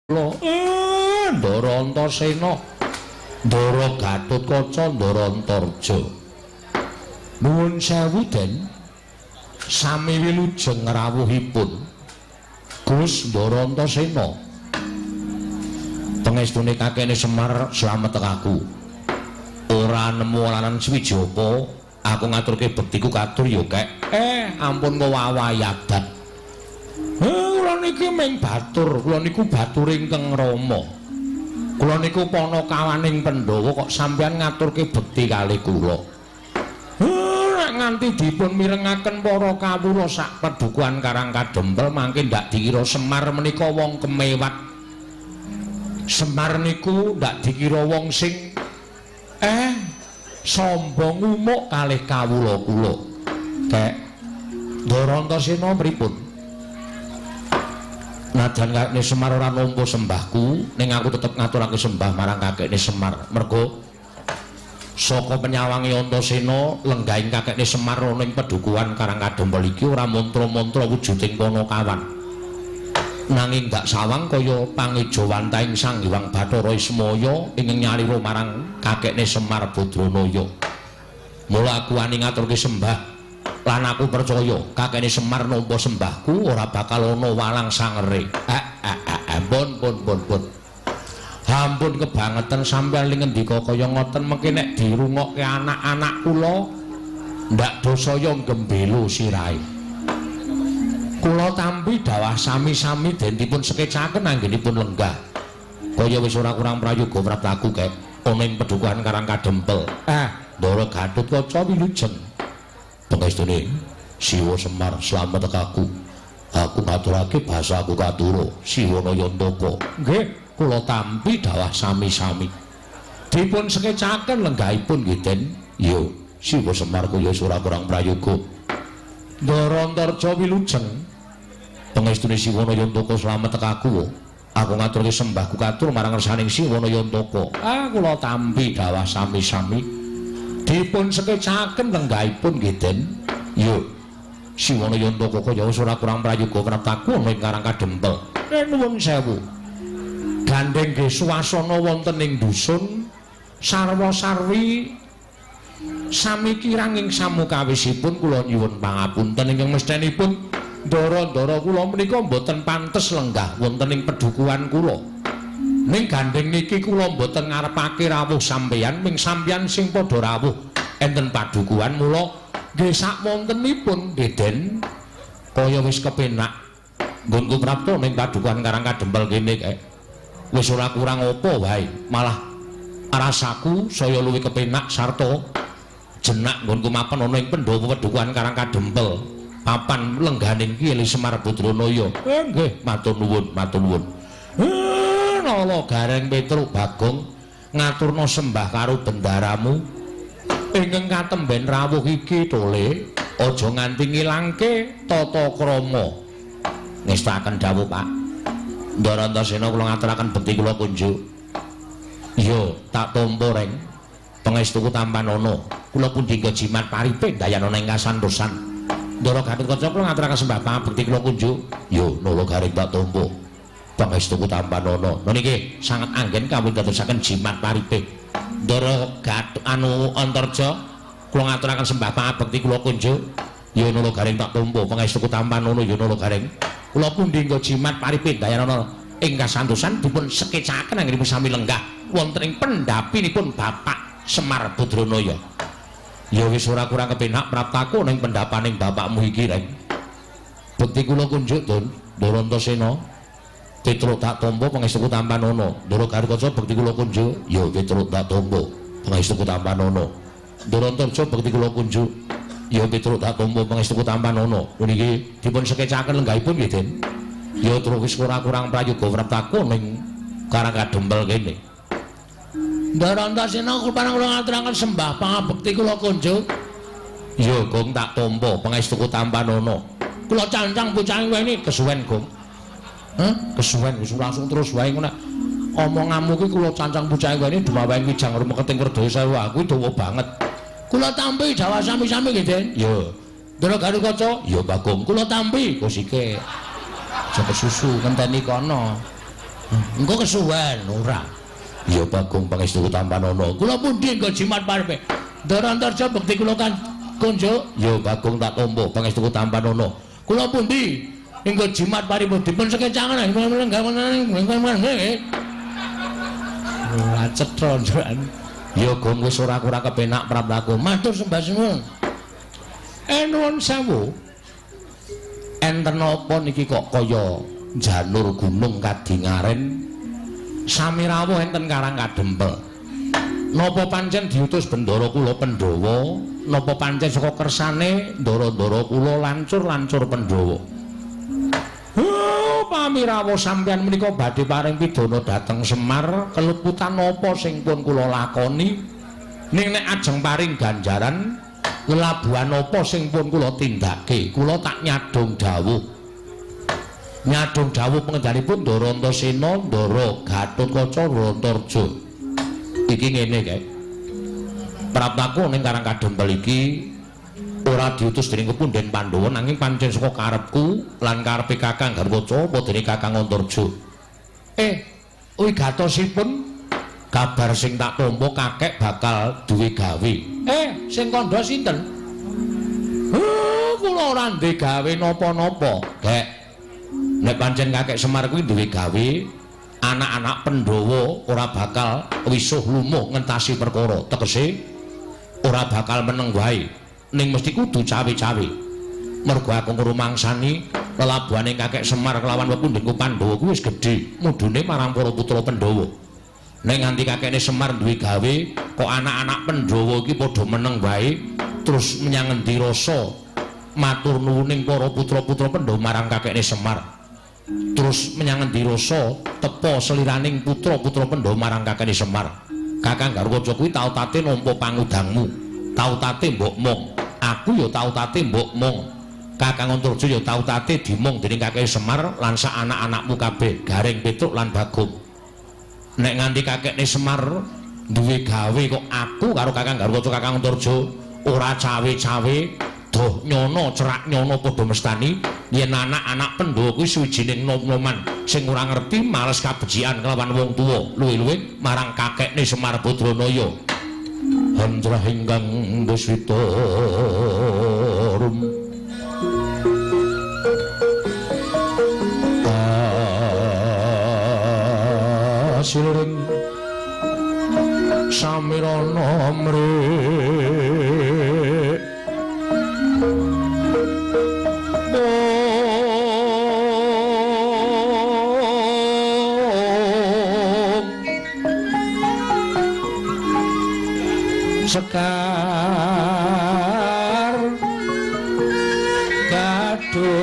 Ndara Antasena, Ndara Gatotkaca, Ndara Antarja. Nuwun sewu, Den. Sami wilujeng rawuhipun Gus Ndara Antasena. Pengestune kakene Semar slamet aku. Ora nemu alanan suwiji apa, aku ngaturke bektiku katur ya, Kek. Ampun ngowawahi adat. Kula niki ming batur, kula niku batur ingkang Rama. Kula niku panakawaning Pandhawa kok sampeyan ngaturke bekti kalih kula. Nek nganti dipun mirengaken para kawula sak padukuhan Karang Kadempel mangke ndak dikira Semar menika wong kemewat. Semar niku ndak dikira wong sing sombong umuk kalih kawula kula. Kek, Ndara Antasena pripun? Najan kakekne Semar ora nampa sembahku, ning aku tetep ngaturake sembah marang kakekne Semar. Mergo saka penyawange Antasena lenggahing kakekne Semar ana ing pedukuhan Karang Kadempel iki ora mantra-mantra wujuding panakawan. Nanging gak sawang kaya pangejawantahing Sang Hyang Bathara Ismaya ingkang nyalira marang kakekne Semar Badranaya. Mula aku wani ngaturke sembah lan aku percaya kakekne Semar nampa sembahku ora bakal ana walang sangere. Pun pun pun pun. Ampun kebangetan sampeyan li ngendika kaya ngoten, mengke nek dirungokke anak-anak kula ndak dosaya gembelo sirahe. Kula tampi dawah sami-sami den dipun sekecaken anggenipun lenggah. Kaya wis ora kurang prayoga praptaku, Kek, ana ing pedukuhan Karang Kadempel. Ndara Gatotkaca wilujeng. Pengestune Siwa Semar slamet aku. Aku ngaturake basaku katura Siwa Nayantaka. Nggih, kula tampi dawah sami-sami. Dipun sekecaken lenggahipun nggih, Den. Yo, Siwa Semar kaya wis ora kurang prayoga. Ndara Antarja wilujeng. Pengestune Siwa Nayantaka slamet aku. Aku ngaturke sembahku katur marang ngersaning Siwa Nayantaka. Kula tampi dawah sami-sami. Dipun sekecaken lenggahipun nggih, Den. Yo, Siwa Nayantaka kaya wis ora kurang prayoga praptaku ana ing Karang Kadempel. Nuwun sewu. Gandeng nggih swasana wonten ing dusun sarwa-sarwi sami kirang ing samukawisipun kula nyuwun pangapunten ingkang mesthenipun ndara-ndara kula menika mboten pantes lenggah wonten ing pedukuhan kula. Ning gandeng niki kula mboten ngarepake rawuh sampeyan, ming sampeyan sing padha rawuh enten padukuhan, mula nggih sak wontenipun nggih, Den, kaya wis kepenak nggonku prapta ning padukuhan Karang Kadempel kene kae. Wis ora kurang apa wae, malah rasaku saya luwih kepenak sarta jenak nggonku mapan ana ing pendopo padukuhan Karang Kadempel. Papan lengganing Ki Semar Badranaya. Nggih, matur nuwun, matur nuwun. Nala Gareng Petruk Bagong ngaturna sembah karo bendaramu ingkang katemben rawuh iki tole aja nganti ngilangke tata krama. Ngestaken dawuh, Pak. Ndara Antasena kula ngaturaken bekti kula kunjuk. Iya, tak tampa, Reng. Pangestuku tampanana. Kula pundi jimat paripe dayanana ing kasantosan. Ndara Gatotkaca kula ngaturaken sembah pangabekti kula kunjuk. Yo, Nala Gareng tak tampa. Pangestuku tampanana. Lha niki sanget anggen kawit dadosaken jimat paripe. Ndara Gatut anu Antarja kula ngaturaken sembah pangabekti kula kunjuk. Yo, Nala Gareng tak tampa. Pangestuku tampanana yo, Nala Gareng. Kula pundi nggo jimat paripe dayanana ing kasantosan dipun sekecaken anggenipun sami lenggah wonten ing pendhapinipun Bapak Semar Badranaya. Ya wis ora kurang kepenak praptaku ning pendhapaning bapakmu iki, Reng. Bekti kula kunjuk, Dun. Ndara Antasena. Petruk tak tampa pangestuku tampanana. Ndara Gatotkaca bekti kula kunjuk. Ya Petruk tak tampa pangestuku tampanana. Ndara Antarja bekti kula kunjuk. Ya Petruk tak tampa pangestuku tampanana. Niki dipun sekecaken lenggahipun nggih, Den. Ya terus wis ora kurang prayoga praptaku ning Karang Kadempel kene. Ndara Antasena kula ngaturaken sembah pangabekti kula kunjuk. Ya Gong tak tampa pangestuku tampanana. Kula cancang bocah weni kesuwen, Gong. Hah? Kesuwen wis langsung terus wae ngono. Omonganmu ki kula cancang bocah weni dumawaing wijang rumeketing werdaya sewu aku dawa banget. Kula tampi dawah sami-sami nggih, Den. Ya. Ndara Gatotkaca? Ya, Bagong. Kula tampi kosike. Aja kesusu ngenteni kono. Engko kesuwen ora. Ya Bagong pangestu tampanono. Kula pundi nggo jimat parpe. Ndara Antarja bekti kula kan konjuk. Ya Bagong tak tampa pangestu tampanono. Kula pundi nggo jimat paripun dipun sekecangan. Ora cetha njukan. Ya Gong wis ora kurang kepenak praptaku. Matur sembah suwun. Nuwun sewu. Enten apa niki kok kaya janur gunung kadingaren sami rawuh enten Karang Kadempel. Napa pancen diutus bendara kula Pandhawa? Napa pancen saka kersane ndara-ndara kula lancur-lancur Pandhawa? Oh, pamirawuh sampeyan menika badhe paring pidana dhateng Semar, keluputan napa sing pun kula lakoni? Ning nek ajeng paring ganjaran lelabuhan apa sing pun kula tindake? Kula tak nyadong dawuh. Nyadong dawuh pengendhalipun Ndara Antasena, Ndara Gatotkaca, Antarja. Iki ngene kae. Praptaku ning Karang Kadempel iki ora diutus dening kepunden Pandhawa nanging pancen saka karepku lan karepe Kakang Garwaca apa dening Kakang Antarja. Wigatosipun kabar sing tak tampa kakek bakal duwe gawe. Sing kandha sinten? Kula ora ndek gawe napa-napa, Gek. Nek pancen kakek Semar kuwi duwe gawe, anak-anak Pandhawa ora bakal wisuh lumuh ngentasi perkara. Tegese ora bakal meneng wae, ning mesti kudu cawe-cawe. Mergo aku ngrumangsani lelabuhane kakek Semar kelawan pepundhenku Pandhawa kuwi wis gedhe, mudune marang para putra Pandhawa. Nek nganti kakekne Semar duwe gawe, kok anak-anak Pandhawa iki padha meneng wae, terus menyang ngendi rasa matur nuwuning para putra-putra Pandhawa marang kakekne Semar. Terus menyang ngendi rasa tepa seliraning putra-putra Pandhawa marang kakekne Semar. Kakang Garwaca kuwi tau tate nampa pangudangmu, tau tate mbok mong. Aku ya tau tate mbok mong. Kakang Antarja ya tau tate dimong dening kakekne Semar lan sak anak-anakmu kabeh, Gareng, Petruk lan Bagong. Nek nganti kakekne Semar duwe gawe kok aku karo Kakang Garwaca Kakang Antarja ora cawe-cawe, doh nyono cerak nyono padha mestani yen anak-anak Pandhawa kuwi suwijining nom-noman sing ora ngerti males kabecikan kelawan wong tuwa, luwih-luwih marang kakekne Semar Badranaya. Handrah ingkang deswita rum asiring samirana mrik sekar gadung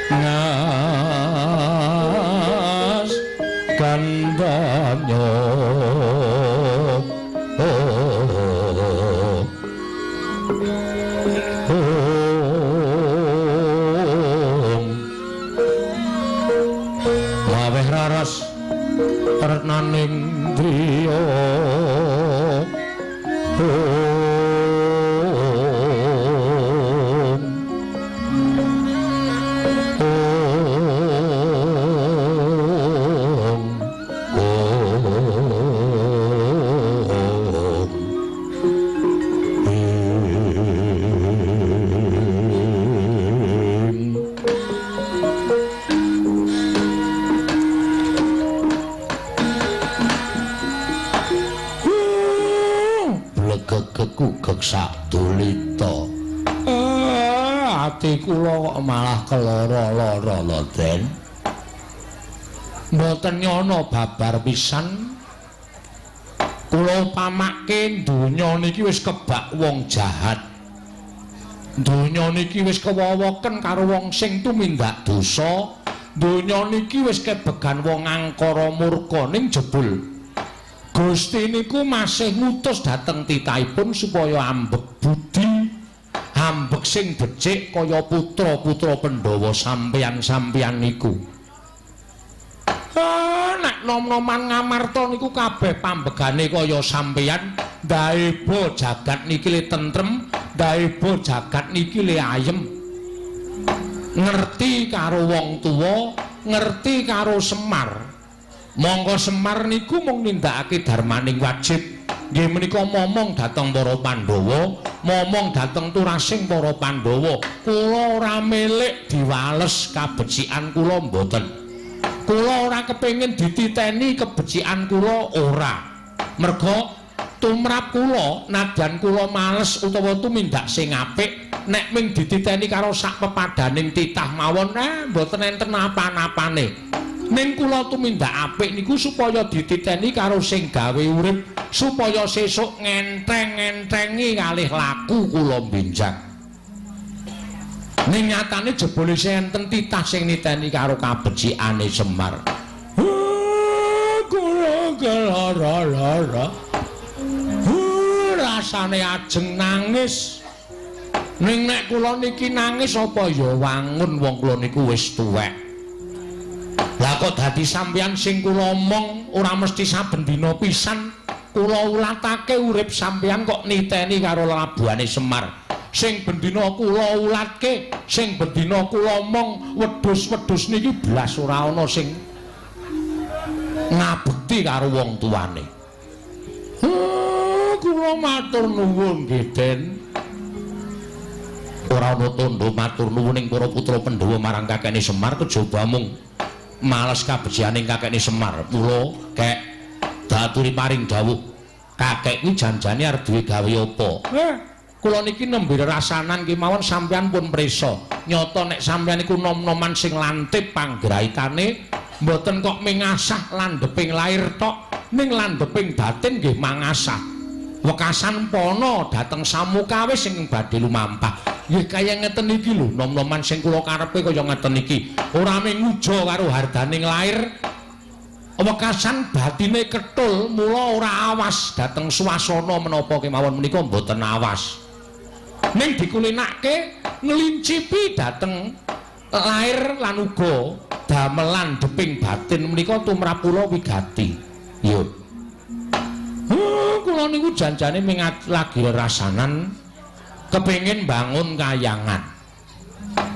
ngas gandanyo laweh raras retnaning driya Sadulita. Ati kula kok malah keloro-loro lho, Den. Mboten nyono babar pisan. Kula upamake donya niki wis kebak wong jahat. Donya niki wis kewowoken karo wong sing tumindak dosa. Donya niki wis kebegan wong angkara murka ning jebul Gusti niku masih ngutus dhateng titahipun supaya ambek budi, ambek sing becik kaya putra-putra Pandhawa sampeyan-sampeyan niku. Nek nom-noman Ngamarta niku kabeh pambegane kaya sampeyan, Ndaeba jagat niki le tentrem, ndaeba jagat niki le ayem. Ngerti karo wong tuwa, ngerti karo Semar. Monggo Semar niku mung nindakake darmaning wajib. Nggih menika momong dhateng para Pandhawa, momong dhateng turasing para Pandhawa. Kula ora milik diwales kabecikan kula mboten. Kula ora kepengin dititeni kebecikan kula ora. Merga tumrap kula nadyan kula males utawa tumindak sing apik, nek ming dititeni karo sak pepadaning titah mawon mboten enten apa-apane. Ning kula tumindak apik niku supaya dititeni karo sing gawe urip, supaya sesuk ngenteng-ngentengi kalih laku kula benjang. Ning nyatane jebule enten titah sing niteni karo kabecikane Semar. Kula kelara-lara. Rasane ajeng nangis. Ning nek kula niki nangis apa ya wangun wong kula niku wis tuwek. Lah kok dadi sampeyan sing kula omong ora mesti saben dina pisan kula ulatake urip sampeyan kok niteni karo lelabuhane Semar. Sing bendina kula ulatke, sing bendina kula omong wedhus-wedhus niki blas ora ana sing ngabekti karo wong tuane. Kula matur nuwun nggih, Den. Ora ana tandha matur nuwun ing para putra Pandhawa marang kakekne Semar kejaba mung males kabecikaning kakekne Semar. Mula kek diaturi paring dawuh, kakek kuwi janjane arep duwe gawe apa? Kula niki nembe rasanan kemawon sampeyan pun prisa. Nyata nek sampeyan niku nom-noman sing lantip panggraitane, mboten kok mengasah landheping lair tok, ning landheping batin nggih mangasah. Wekasan pana dhateng samukawis sing badhe lumampah. Nggih kaya ngeten iki lho, nom-noman sing kula karepe kaya ngeten iki. Ora mung nguja karo hardaning lair, wekasan batine ketul, mula ora awas dhateng swasana menapa kemawon menika mboten awas. Ning dikulinake nglincipi dhateng lair lan uga damelan deping batin menika tumrap kula wigati. Yo. Kula niku janjane ming lagi rasanan kepengin bangun kayangan.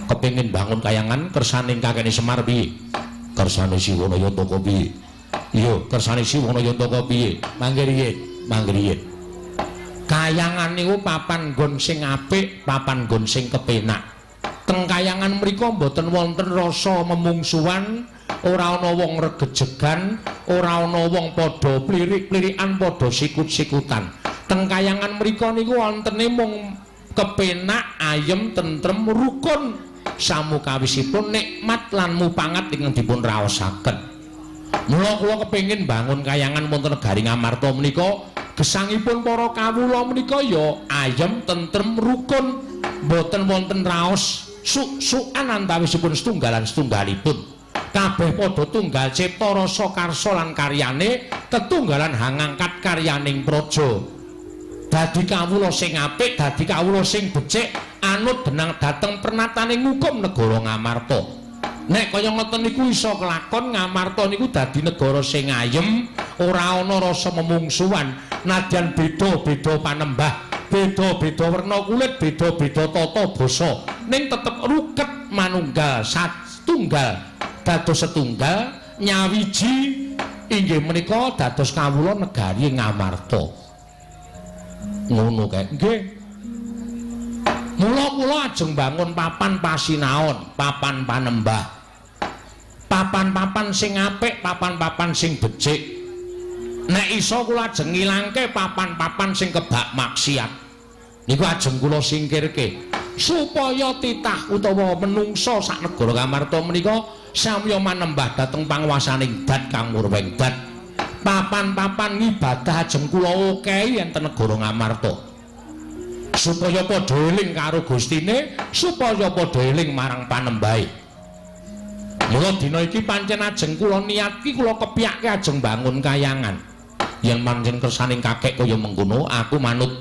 Kepengin bangun kayangan kersane kakekne Semar piye? Kersane Siwana Yantaka piye? Iya, kersane Siwana Yantaka piye? Mangke riyin, mangke riyin. Kayangan niku papan nggon sing apik, papan nggon sing kepenak. Teng kayangan mriku mboten wonten rasa memungsuhan, ora ana wong regejegan, ora ana wong padha plirik-plirikan, padha sikut-sikutan. Teng kayangan mriku niku wontene mung kepenak, ayem, tentrem, rukun samukawisipun nikmat lan mupangat ingkang dipun raosaken. Mula kula kepengin bangun kayangan wonten negari Ngamarta menika, gesangipun para kawula menika ya ayem, tentrem, rukun, mboten wonten raos suk-sukan antawisipun setunggalan setunggalipun. Kabeh padha tunggal cipta rasa karsa lan karyane, tetunggalan hangangkat karyaning praja. Dadi kawula sing apik, dadi kawula sing becik, anut benang dhateng pernatane ngukum negara Ngamarta. Nek kaya ngoten niku iso kelakon, Ngamarta niku dadi negara sing ayem, ora ana rasa memungsuhan, nadyan beda-beda panembah, beda-beda werna kulit, beda-beda tata basa, ning tetep ruket manunggal satunggal, dados setunggal nyawiji inggih menika dados kawula negari Ngamarta. Ngono kae. Nggih. Mula kula ajeng bangun papan pasinaon, papan panembah. Papan-papan sing apik, papan-papan sing becik. Nek iso kula ajeng ngilangke papan-papan sing kebak maksiat. Niku ajeng kula singkirke supaya titah utawa menungsa sak negara Ngamarta menika samya manembah dhateng panguwasaning Dat Kang Murweng Dat. Papan-papan ngibadah ajeng kula okehi enten negara Ngamarta. Supaya padha eling karo Gustine, supaya padha eling marang panembahe. Mula dina iki pancen ajeng kula niatki, kula kepyake ajeng bangun kayangan. Yen pancen kersaning kakek kaya mengkono, aku manut.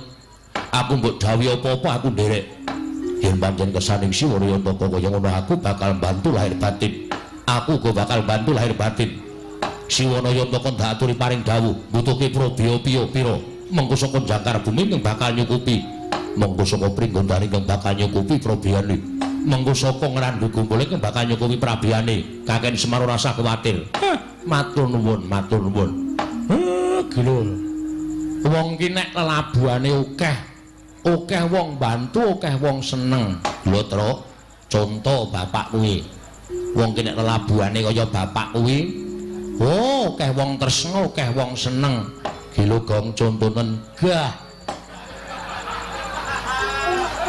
Aku mbok dawuhi apa-apa aku nderek. Yen pancen kersaning Siwana Yantaka kaya ngono, aku bakal bantu lahir batin. Aku uga bakal bantu lahir batin. Siwana Yantaka ndak aturi paring dawuh, butuhke probya piya pira. Mengko saka jangkar bumi ingkang bakal nyukupi. Mengko saka Pringgondani ingkang bakal nyukupi prabiyane. Mengko saka Ngrandu Gumpul ingkang bakal nyukupi prabiyane. Kakek Semar ora usah kuwatir. Matur nuwun, matur nuwun. Gila. Wong ki nek lelabuhane akeh, akeh wong bantu, akeh wong seneng. Lho, Truk, conto bapak kuwi. Wong ki nek lelabuhane kaya bapak kuwi, oh, akeh wong tresna, akeh wong seneng. Gila gong contonen gah.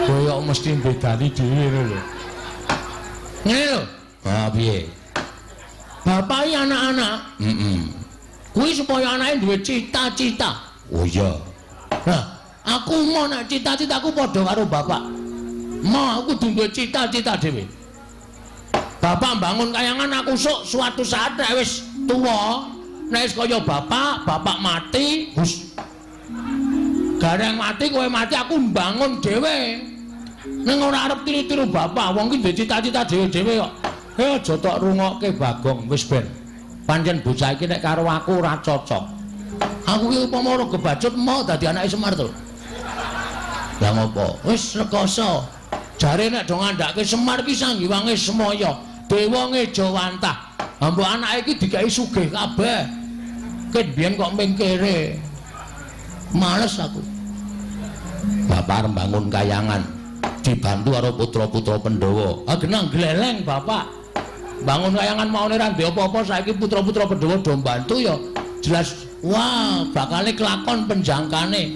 Koyok mesti mbedani dhewe ngono lho. Ngene lho. Ha piye? Bapak iki anak-anak. Heeh. Kuwi supaya anake duwe cita-cita. Oh iya. Nah, aku mau nek cita-citaku padha karo bapak. Mau aku kudu duwe cita-cita dhewe. Bapak bangun kayangan aku sok suatu saat nek wis tuwa, nek wis kaya bapak, bapak mati, hus. Gareng mati kowe mati aku mbangun dhewe. Ning ora arep tiru-tiru bapak, wong ki duwe cita-cita dhewe-dhewe kok. Aja tok rungokke Bagong wis ben. Pancen bocah iki nek karo aku ora cocok. Aku ki upama ora kebacut mau dadi anake Semar to. Lah ngopo? Wis rekoso. Jare nek do ngandhake Semar ki sanggiwange semaya, dewa ngejawantah. Mbok anake iki dikai sugih kabeh. Ket biyen kok mingkire. Males aku. Bapak arep bangun kayangan dibantu karo putra-putra Pandhawa. Ah genah gleleng bapak. Bangun kayangan maune ra ndek apa-apa saiki putra-putra Pandhawa do mbantu ya jelas wah bakale kelakon penjangkane.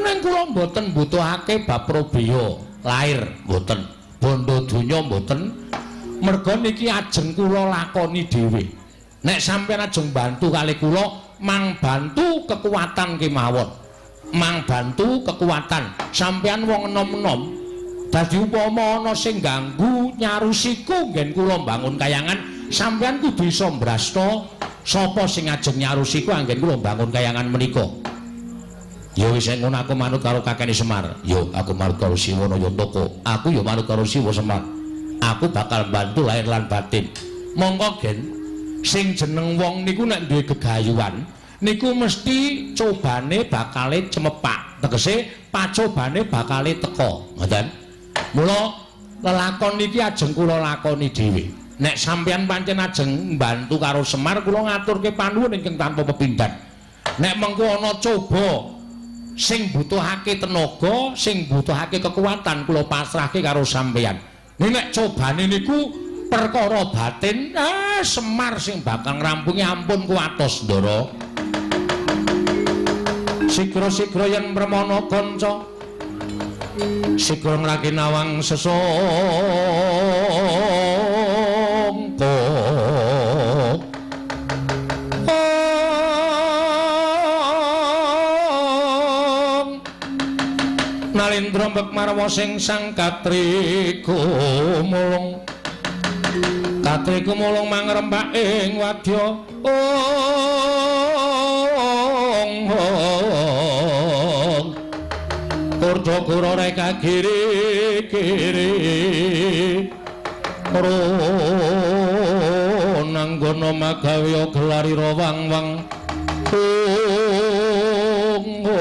Ning kula mboten mbutuhake bab probeya lair mboten, bondo donya mboten. Merga niki ajeng kula lakoni dhewe. Nek sampeyan ajeng bantu kali kula, mang bantu kekuatan kemawon. Mang bantu kekuatan. Sampeyan wong enom-enom. Dadi upama ana sing ganggu nyarusiku nggen kula mbangun kayangan, sampeyan kudu iso mbrasta sapa sing ajeng nyarusiku anggen kula mbangun kayangan menika. Ya wis ngono aku manut karo kakene Semar. Ya aku manut karo Siwa Nayantaka. Aku ya manut karo Siwa Semar. Aku bakal bantu lahir lan batin. Mongko gen sing jeneng wong niku nek duwe gegayuhan niku mesti cobane bakale cemepak. Tegese pacobane bakale teka. Ngoten. Mula lelakon niki ajeng kula lakoni dhewe. Nek sampeyan pancen ajeng mbantu karo Semar kula ngaturke panuwun ingkang tanpa pepindhan. Nek mengko ana coba sing butuhake tenaga, sing butuhake kekuatan kula pasrahke karo sampeyan. Nek cobane niku perkara batin, Semar sing bakal ngrampungi ampun kuwatos, Ndara. Sigra-sigra yen mremana kanca, sigra ngraki nawang sesangka. Nalindra mbek marwa sing sang katri gumulung. Katri gumulung mangrembak ing wadya. Ong ong. Kurda kura reka kiri kiri. Ronanggana magawe gelarira wang-wang. Ong ong.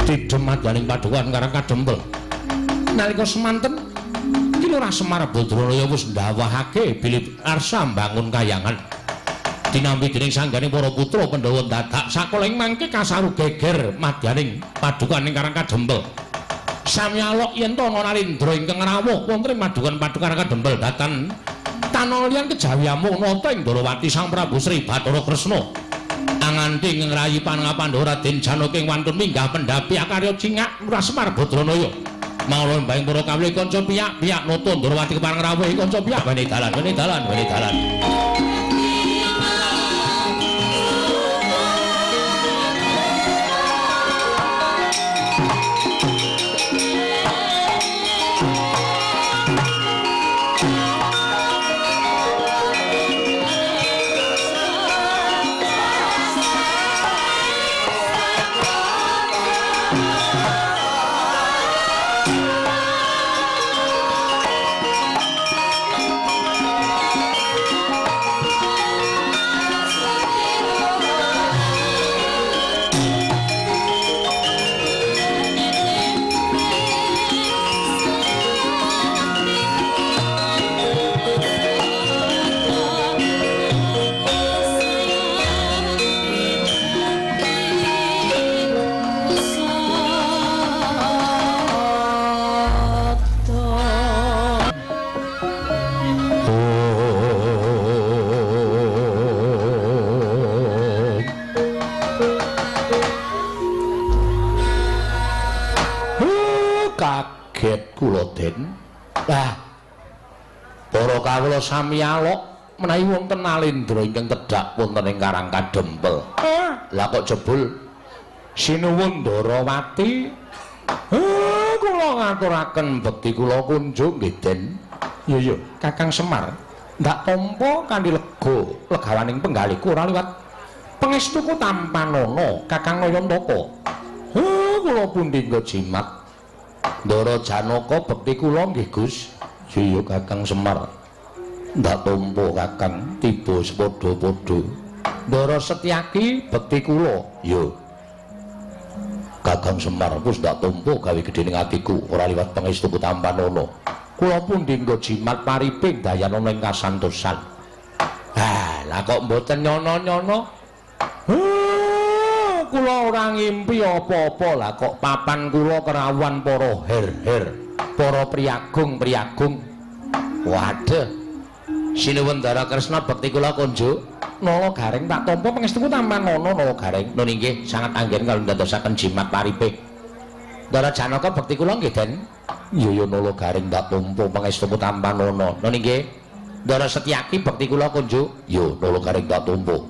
Tidhem madyaning padukan Karang Kadempel. Nalika semanten Ki Lurah Semar Badranaya wis ndawahake bilih arsa mbangun kayangan. Tinampi dening sanggane para putra Pandhawa dadak sakoling mangke kasaru geger madyaning padukan ing Karang Kadempel. Samyalok yen to ana Nalindra ingkang rawuh wonten ing padukan Karang Kadempel datan tanah liyan kejawi amung nata ing Ndorowati Sang Prabu Sri Bathara Kresna. Anganti ing ngrayi pangapandawa Raden Janaka ing wantun minggah pendhapi akarya cingak Lurah Semar Badranaya. Mangla mbaing para kawula kanca piyak-piyak nata Ndorowati kepareng rawuh kanca piyak wene dalan wene dalan wene dalan. Den. Lah, para kawula sami alok menawi wonten Alendra ingkang tedhak wonten ing Karang Kadempel. Lah kok jebul Sinuwun Ndarawati? Kula ngaturaken bekti kula kunjung nggih, Den. Iya iya, Kakang Semar. Ndak tampa kanthi lega legawaning penggalihku ora liwat pangestuku tampanana Kakang Nayantaka. Kula pundi nggo jimat. Ndara Janaka bekti kula nggih, Gus. Iya Kakang Semar. Ndak tampa Kakang tiba sepadha-padha. Ndara Setyaki bekti kula. Iya. Kakang Semar wis ndak tampa gawe gedhe ning atiku ora liwat pangestuku tampanana. Kula pundi nggo jimat pariping dayanana ing kasantosan. Ha, lah kok mboten nyono-nyono? Kula ora ngimpi apa-apa, lah kok papan kula kerawuhan para her-her, para priyagung-priyagung. Waduh. Sinuwun Ndara Kresna bekti kula kunjuk. Nala Gareng tak tampa pangestuku tampanana Nala Gareng. Nun inggih sangat anggen kalau ndadosaken jimat paripe. Ndara Janaka bekti kula nggih, Den. Iya ya Nala Gareng tak tampa pangestuku tampanana. Nun inggih. Ndara Setyaki bekti kula kunjuk. Ya Nala Gareng tak tampa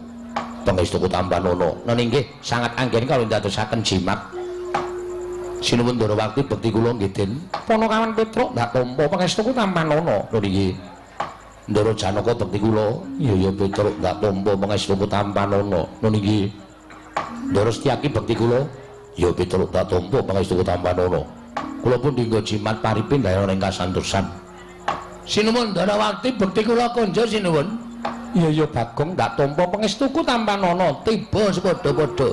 pangestuku tampanana. Nun inggih sangat anggen kalau ndadosaken jimat. Sinuwun Ndarawati bekti kula nggih, Den. Panakawan Petruk ndak tampa pangestuku tampanana. Nun inggih. Ndara Janaka bekti kula. Iya ya Petruk ndak tampa pangestuku tampanana. Nun inggih. Ndara Setyaki bekti kula. Ya Petruk ndak tampa pangestuku tampanana. Kula pun dinggo jimat paripin dayana ing kasantosan. Sinuwun Ndarawati bekti kula konjo sinuwun. Iya ya Bagong ndak tampa pangestuku tampanana. Tiba sepadha-padha.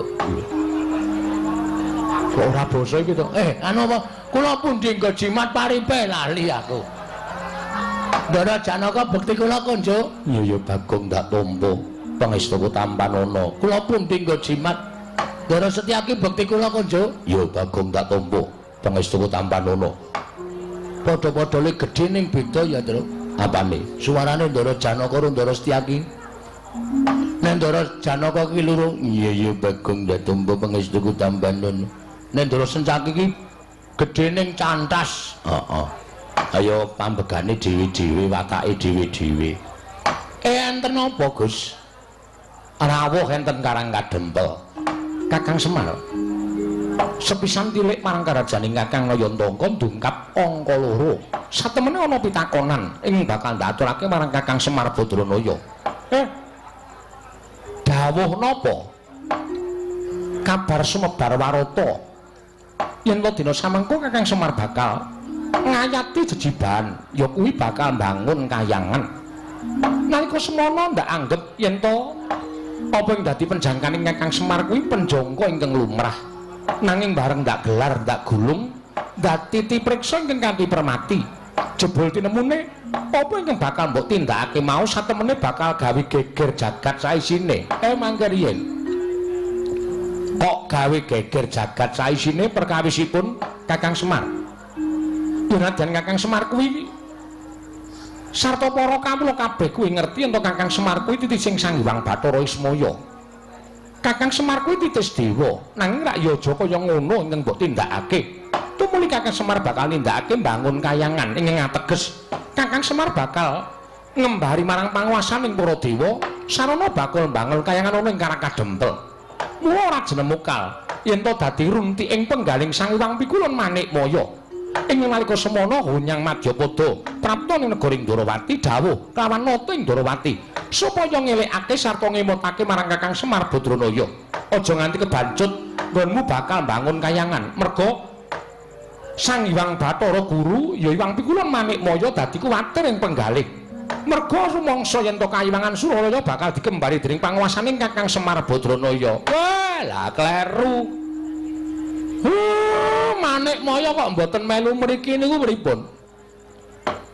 Kok ora basa iki to? Anu apa? Kula pun dinggo jimat paripe lali aku. Ndara Janaka bekti kula konjo. Iya ya Bagong ndak tampa pangestuku tampanana. Kula pun dinggo jimat. Ndara Setyaki bekti kula konjo. Ya Bagong ndak tampa pangestuku tampanana. Padha-padha le gedhe ning beda ya, Truk. Apane? Suarane Ndara Janaka karo Ndara Setyaki. Nek Ndara Janaka ki loro, iya ya Bagong ndak tampa pangestuku tampanana. Nek Ndara Setyaki ki gedhe ning cantas. Heeh. Ayo pambegane dhewe-dhewe, watake dhewe-dhewe. Enten apa, Gus? Rawuh enten Karang Kadempel. Kakang Semar. Sepisan tilik marang karajaning Kakang Nayantaka ndungkap angka 2. Satemene ana pitakonan ing bakal ndaturake marang Kakang Semar Badranaya. Dawuh napa? Kabar sumebar warata yen to dina samengko Kakang Semar bakal ngayati jejiban, ya kuwi bakal mbangun kayangan. Nalika semono ndak anggep yen to apa ing dadi penjangkaning Kakang Semar kuwi penjangka ingkang lumrah. Nanging bareng ndak gelar ndak gulung dadi tipriksa ingkang kanthi permati. Jebul tinemune apa ingkang bakal mbok tindakake mau satemene bakal gawe geger jagat saisine. Mangke riyen. Kok gawe geger jagat saisine perkawisipun Kakang Semar? Nadyan Kakang Semar kuwi sarta para kawula kabeh kuwi ngerti yen Kakang Semar kuwi titising Sang Hyang Bathara Ismaya. Kakang Semar kuwi titis dewa, nanging rak ya aja kaya ngono ingkang mbok tindakake. Tumuli Kakang Semar bakal nindakake mbangun kayangan ingkang ateges Kakang Semar bakal ngembari marang panguwasaning para dewa sarana bakal mbangun kayangan ana ing Karang Kadempel. Mula ora jenemukal yen to dadi runti ing penggaling Sang Hyang Pikulun Manikmaya. Ing nalika semono Hunyang Madyapada prapta ning negara Ndrawati dawuh kelawan nata ing Ndrawati supaya ngelekake sarta ngemotake marang Kakang Semar Badranaya. Aja nganti kebancut nggonmu bakal mbangun kayangan merga Sang Hyang Bathara Guru ya Hyang Pikulun Manikmaya dadi kuwatir ing penggalih. Merga rumangsa yen to kayiwangan Suralaya bakal dikembari dening panguwasaning Kakang Semar Badranaya. Wah, lah kleru. Manikmaya kok mboten melu mriki niku pripun?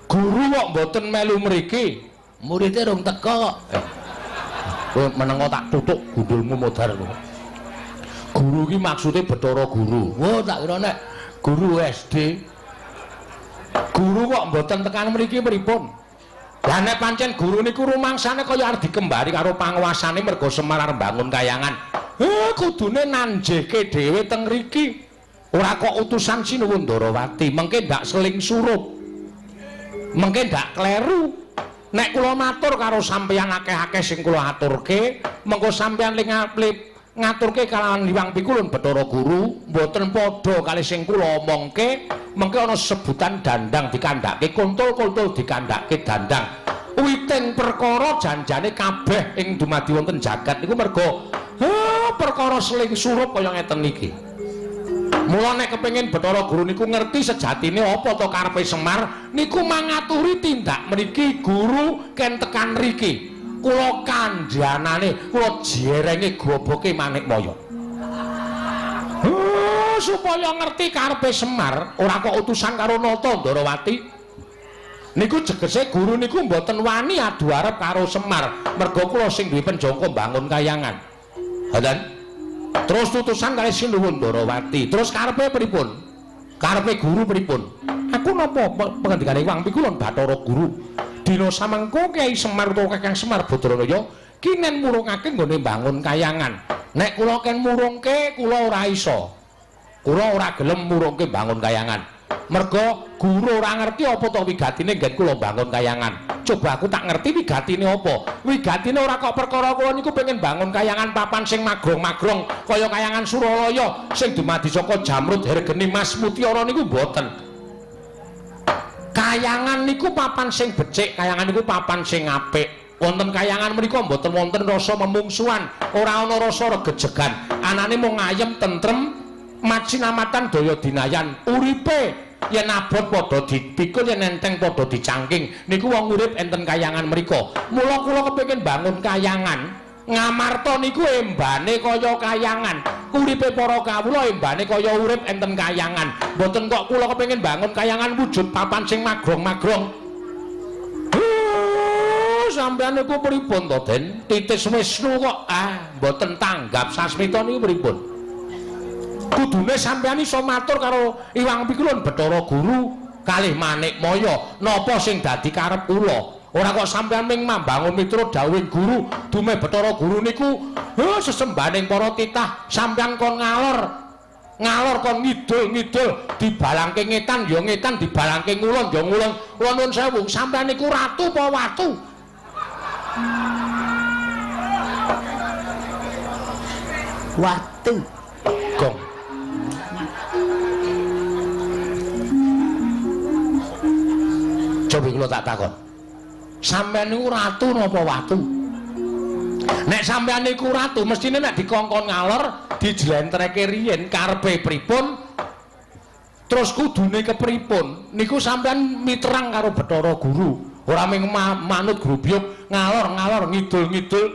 Guru kok mboten melu mriki? Murite rung teka kok. Kowe menengo tak tutuk gundulmu modar kowe. Guru iki maksude Bathara Guru. Wah, tak kira nek guru SD. Guru kok mboten tekan mriki pripun? Lah nek pancen guru niku rumangsane kaya arep dikembari karo panguwasane merga Semar arep mbangun kayangan. Kudune nanjehke dhewe teng mriki. Ora kok utusan Sinuwun Ndarawati, mengke ndak seling surup. Mengke ndak kleru. Nek kula matur karo sampeyan akeh-akeh sing kula aturke, mengko sampeyan ngaturke kalawan Hyang Pikulun Bathara Guru mboten padha kali sing kula omongke, mengke ana sebutan dandang dikandhake kuntul-kuntul dikandhake dandang. Witing perkara janjane kabeh ing dumadi wonten jagat niku merga perkara seling surup kaya ngeten iki. Mula nek kepengin Bathara Guru niku ngerti sejatine apa to karepe Semar niku mangaturi tindak mriki guru ken tekan riki. Kula kandhanane, kula jerenge goboke Manikmaya. Supaya ngerti karepe Semar, ora kok utusan karo Nata Ndorowati. Niku jegese guru niku mboten wani adu arep karo Semar, merga kula sing duwe penjangka mbangun kayangan. Ngoten. Terus utusan kali Sinuwun Ndorowati. Terus karepe pripun? Karepe guru pripun? Aku napa pengendikane Hyang Pikulun Bathara Guru? Dina samengko Kyai Semar utawa Kakang Semar Badranaya kinen murungake nggone mbangun kayangan. Nek kula ken murungke kula ora iso. Kula ora gelem murungke mbangun kayangan. Merga guru ora ngerti apa to wigatine nggen kula mbangun kayangan. Coba aku tak ngerti wigatine apa. Wigatine ora kok perkara kula niku pengen bangun kayangan papan sing magrong-magrong kaya kayangan Suralaya sing dumadi saka jamrud hergeni mas mutiara niku mboten. Kayangan niku papan sing becik, kayangan niku papan sing apik. Wonten kayangan menika mboten wonten rasa memungsuhan, ora ana rasa regejegan. Anane mung ayem tentrem, macinamatan daya dinayan. Uripe yen abot padha dipikul, yen enteng padha dicangking. Niku wong urip enten kayangan mriku. Mula kula kepengin bangun kayangan. Ngamarta niku embane kaya kayangan. Uripe para kawula embane kaya urip enten kayangan. Mboten kok kula kepengin bangun kayangan wujud papan sing magrong-magrong. Sampeyan niku pripun to, Den? Titis Wisnu kok mboten tanggap sasmita niku pripun? Kudune sampeyan iso matur karo Hyang Pikulun Bathara Guru kalih Manikmaya napa sing dadi karep kula. Ora kok sampeyan ming mambangun miturut dawuhing guru, dume Bathara Guru niku sesembahaning para titah, sampeyan kon ngalor. Ngalor kon ngidul-ngidul, dibalangke ngetan ya ngetan, dibalangke ngulon ya ngulon. Kula nuwun sewu, sampeyan niku ratu apa watu? Watu. Gong. Coba kula tak takon. Sampeyan niku ratu napa watu? Nek sampeyan niku ratu, mestine nek dikongkon ngalor, dijlentreke riyin karepe pripun, terus kudune kepripun, niku sampeyan miterang karo Bathara Guru. Ora mung manut grubyuk ngalor-ngalor ngidul-ngidul.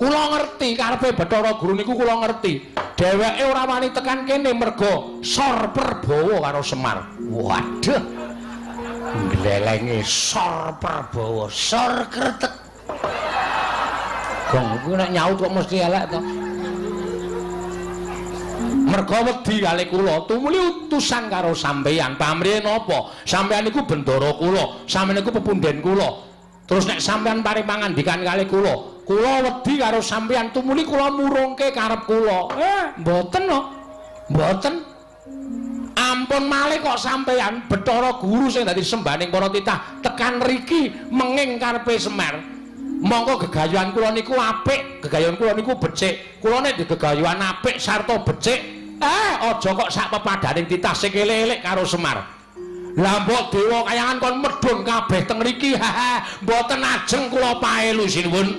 Kula ngerti karepe Bathara Guru niku kula ngerti. Dheweke ora wani tekan kene merga sor perbawa karo Semar. Waduh. Glelenge sor perbawa, sor kretek. Gong kuwi nek nyaut kok mesti elek to. Merga wedi kali kula, tumuli utusan karo sampeyan. Pamrihe napa? Sampeyan niku bendara kula, sampeyan niku pepunden kula. Terus nek sampeyan paring pangandikan kali kula, kula wedi karo sampeyan, tumuli kula murungke karep kula. Mboten no. Mboten. Ampun malih kok sampeyan Bathara Guru sing dadi sembahaning para titah tekan riki menging karepe Semar. Mongko gegayuhan kula niku apik, gegayuhan kula niku becik. Kula nek gegayuhan apik sarta becik, aja kok sak pepadaning titah sing elek-elek karo Semar. Lah mbok dewa kayangan kon medhun kabeh teng riki, mboten ajeng kula paelu sinuwun.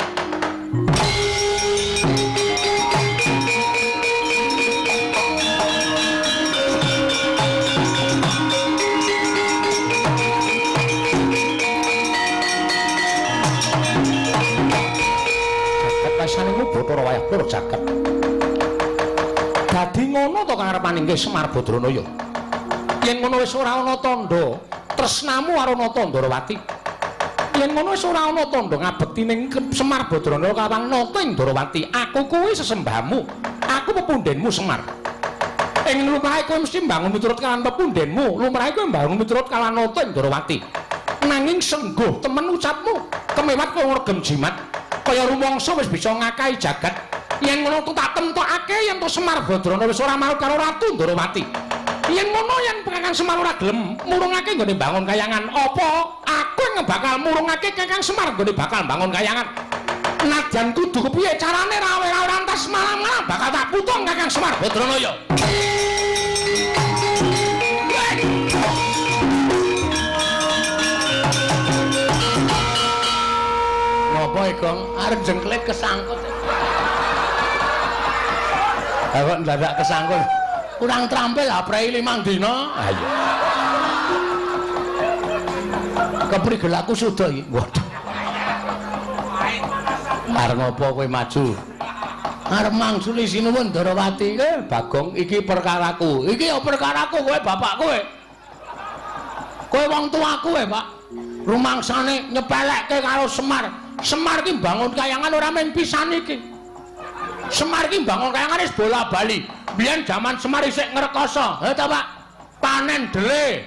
Bathara wayah pura jagat. Dadi ngono to karepane nggih Semar Badranaya. Yen ngono wis ora ana tandha tresnamu karo Nata Ndorowati. Yen ngono wis ora ana tandha ngabekti ning Semar Badranaya kawang Nata ing Ndorowati. Aku kuwi sesembahmu. Aku pepundhenmu Semar. Ing lumrahe kowe mesti mbangun miturut kalawan pepundhenmu, lumrahe kowe mbangun miturut kalawan Nata ing Ndorowati. Nanging sengguh temen ucapmu, kemewat kowe ngregem jimat. Kaya rumangsa wis bisa ngakahi jagat. Yen ngono tak temtokake yen to Semar Badrana wis ora mau karo Ratu Ndorowati. Yen ngono yen Kakang Semar ora gelem murungake nggone bangun kayangan, apa aku yang bakal murungake Kakang Semar nggone bakal bangun kayangan? Nadyan kudu kepiye carane rawe-rawe rantas malam-malam bakal tak putung Kakang Semar Badranaya. Ngopo Gong? Arep jengklet kesangkut. Ha kok ndadak kesangkut. Kurang terampil aprei 5 dina. Ayo. Keprigel aku sudah iki. Waduh. Arep ngopo kowe maju? Arep mangsuli sinuwun Ndarawati. Bagong iki perkaraku. Iki ya perkaraku kowe bapak kowe. Kowe wong tuaku kowe, Pak. Rumangsane nyepelekke karo Semar. Semar ki mbangun kayangan ora mung pisan iki. Semar ki mbangun kayangan wis bola-bali. Biyen jaman Semar isih ngrekoso. Ha ta, Pak? Panen dele.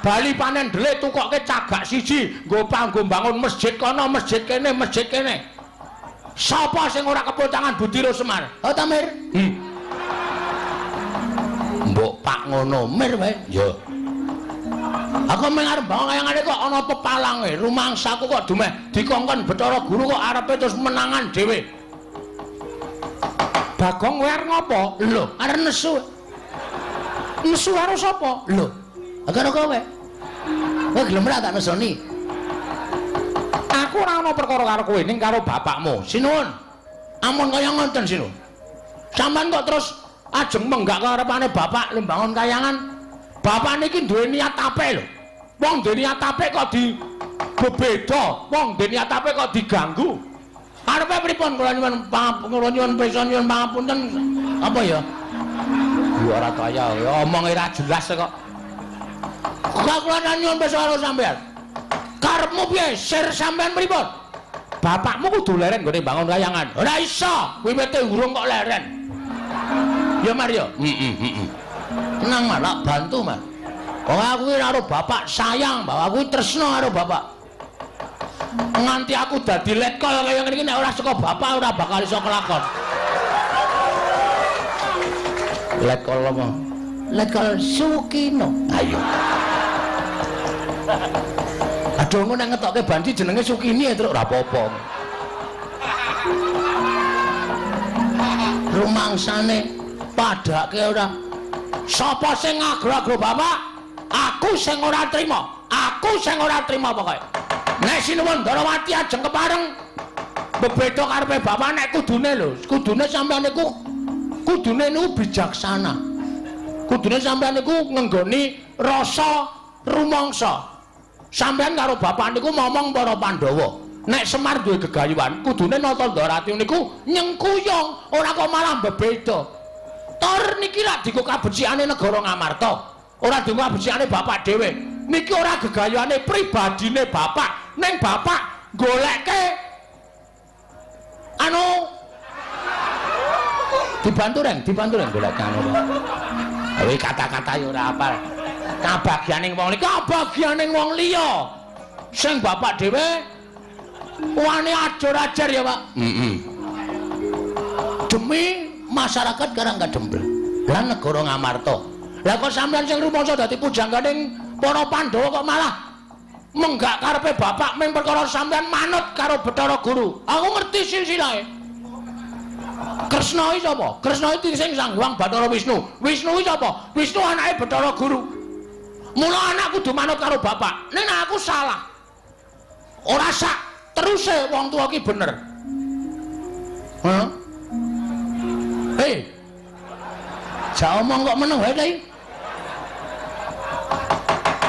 Bali panen dele tukokke cagak siji nggo panggo mbangun masjid kono, masjid kene, masjid kene. Sapa sing ora kepul tangan budi ro Semar? Ha ta, Mir? Mbok Pak ngono, Mir wae. Ya. Aku mung arep bangun kayangane kok ana pepalange, rumangsaku kok dumeh dikongkon Bathara Guru kok arepe terus menangan dhewe. Bagong kowe arep ngopo? Lho, arep nesu. Nesu karo sapa? Lho, karo kowe. Kowe gelem ora tak nesoni? Aku ora ana perkara karo kowe ning karo bapakmu. Sinuwun. Ampun kaya ngoten sinuwun. Sampeyan kok terus ajeng menggak karepane bapak le mbangun kayangan. Bapak niki duwe niat apik lho. Wong duwe niat apik kok di bebeda, wong duwe niat apik kok diganggu. Arepe pripun kula nyuwun kula nyuwun pirsa nyuwun pangapunten apa ya? Ya ora kaya ya omong ora jelas kok. Kok kula nyuwun pirsa karo sampeyan. Karepmu piye? Sir sampeyan pripun? Bapakmu kudu leren nggone bangun kayangan. Ora iso, wiwite urung kok leren. Ya Mario. Heeh. Tenang Mar, tak bantu Mar. Wong aku ki karo bapak sayang, bapak aku tresno karo bapak. Nganti aku dadi letkol kaya ngene iki nek ora saka bapak ora bakal iso kelakon. Letkol apa? Letkol Sukino. Ayo. Aduh engko nek ngetokke banci jenenge Sukini ya truk Ora apa-apa. Rumangsane padake ora. Sapa sing ngagro-agro bapak? Aku sing ora trima. Aku sing ora trima pokoke. Nek sinuwun Ndarawati ajeng kepareng bebeda karepe bapak nek kudune lho, kudune sampeyan niku kudune niku bijaksana. Kudune sampeyan niku ngenggoni rasa rumangsa. Sampeyan karo bapak niku momong para Pandhawa. Nek Semar duwe gegayuhan, kudune nata Ndarawati niku nyengkuyung, ora kok malah bebeda. Tor niki lak dienggo kabecikane negara Ngamarta. Ora dienggo kabecikane bapak dhewe. Niki ora gegayuhane pribadine bapak, ning bapak goleke anu dibantu reng, dibantu reng golek anu. Kuwi kata-kata ya ora apal. Kabagyaning wong liya, kabagyaning wong liya. Sing bapak dhewe wani ajur-ajar ya, Pak. Heeh. Demi masyarakat Karangkadempel lan negara Ngamarta. Lah kok sampeyan sing rumangsa dadi pujangganing para Pandhawa kok malah menggak karepe bapak ming perkara sampeyan manut karo Bathara Guru. Aku ngerti silsilahe. Kresna iki sapa? Kresna iki sing Sang Hyang Bathara Wisnu. Wisnu iki sapa? Wisnu anake Bathara Guru. Mula anak kudu manut karo bapak. Ning aku salah. Ora sak teruse wong tuwa ki bener. Hah? Hei. Jak omong kok meneng wae ta iki?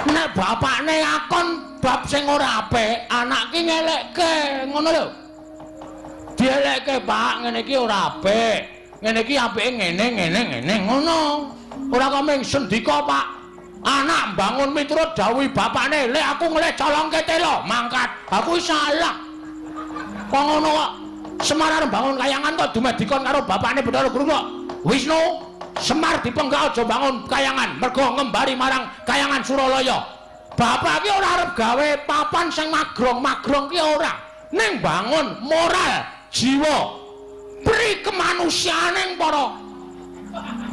Nek bapakne akon bab sing ora apik, anak ki ngelekke, ngono lho. Dielekke, Pak, ngene iki ora apik. Ngene iki apike ngene ngene ngene ngono. Ora kok mung sendika, Pak. Anak mbangun miturut dawuh bapakne, "Lek aku ngelih colongke telo, mangkat." Aku salah. Kok ngono kok? Semar arep bangun kayangan kok dumeh dikon karo bapakne Bathara Guru kok. Wisnu, Semar dipenggak aja bangun kayangan, mergo ngembari marang kayangan Suralaya. Bapak ki ora arep gawe papan sing magrong-magrong ki ora. Ning bangun moral, jiwa, pri kemanusiaaning para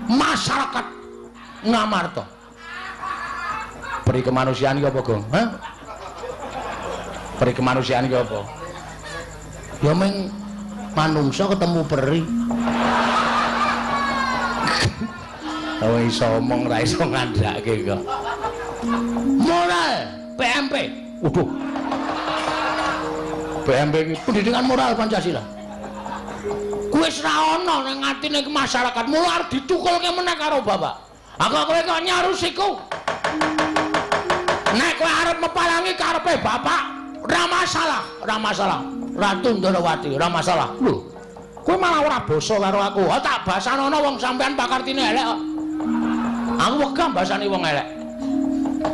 masyarakat. Ngamarta. Peri kemanusiaan iki apa, Gong? Hah? Peri kemanusiaan iki apa? Ya meng manungsa ketemu peri. Oh iso omong ra iso ngandhake kok. Moral PMP. Waduh. PMP iki pendidikan moral Pancasila. Kuwi wis ra ana ning atine masyarakat, mula arep ditukulke meneh karo bapak. Aku kowe kok nyarusiku. Nek kowe arep mepalangi karepe bapak, ora masalah, ora masalah. Ratu Ndorowati, ora masalah. Lho, kowe malah ora basa karo aku. Ha tak basanono wong sampean pakartine elek kok. Aku wegah basani wong elek.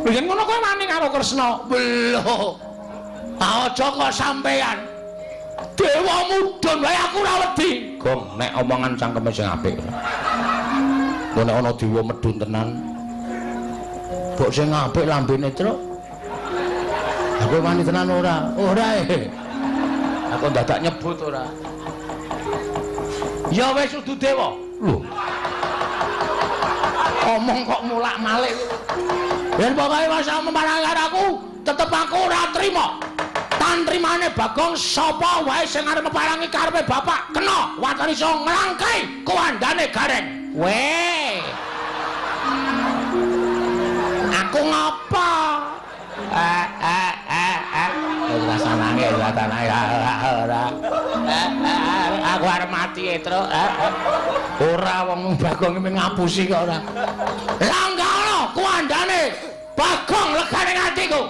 Lho yen ngono kowe wani karo Kresna. Lho. Aja kok sampean. Dewa mudhun wae aku ora wedi. Gong, nek omongan cangkeme sing apik. Nek ana dewa medhun tenan. Mbok sing apik lambene, Truk. Aku wani tenan ora? Ora e. Aku dadak nyebut ora. Ya wis udu dewa. Lho. Omong kok mulak-malik. Yen pokoke masa memarang karo aku, tetep aku ora trima. Tantrimane Bagong sapa wae sing arep meparangi karepe bapak kena waton iso nglangkai kuwandane Gareng. Weh. Aku ngapa? Ora sanange, ora tanange, ora. Aku arep mati, Truk. Ora wong Bagong iki ngapusi kok ora. Langgaono kuwandane Bagong legane atiku.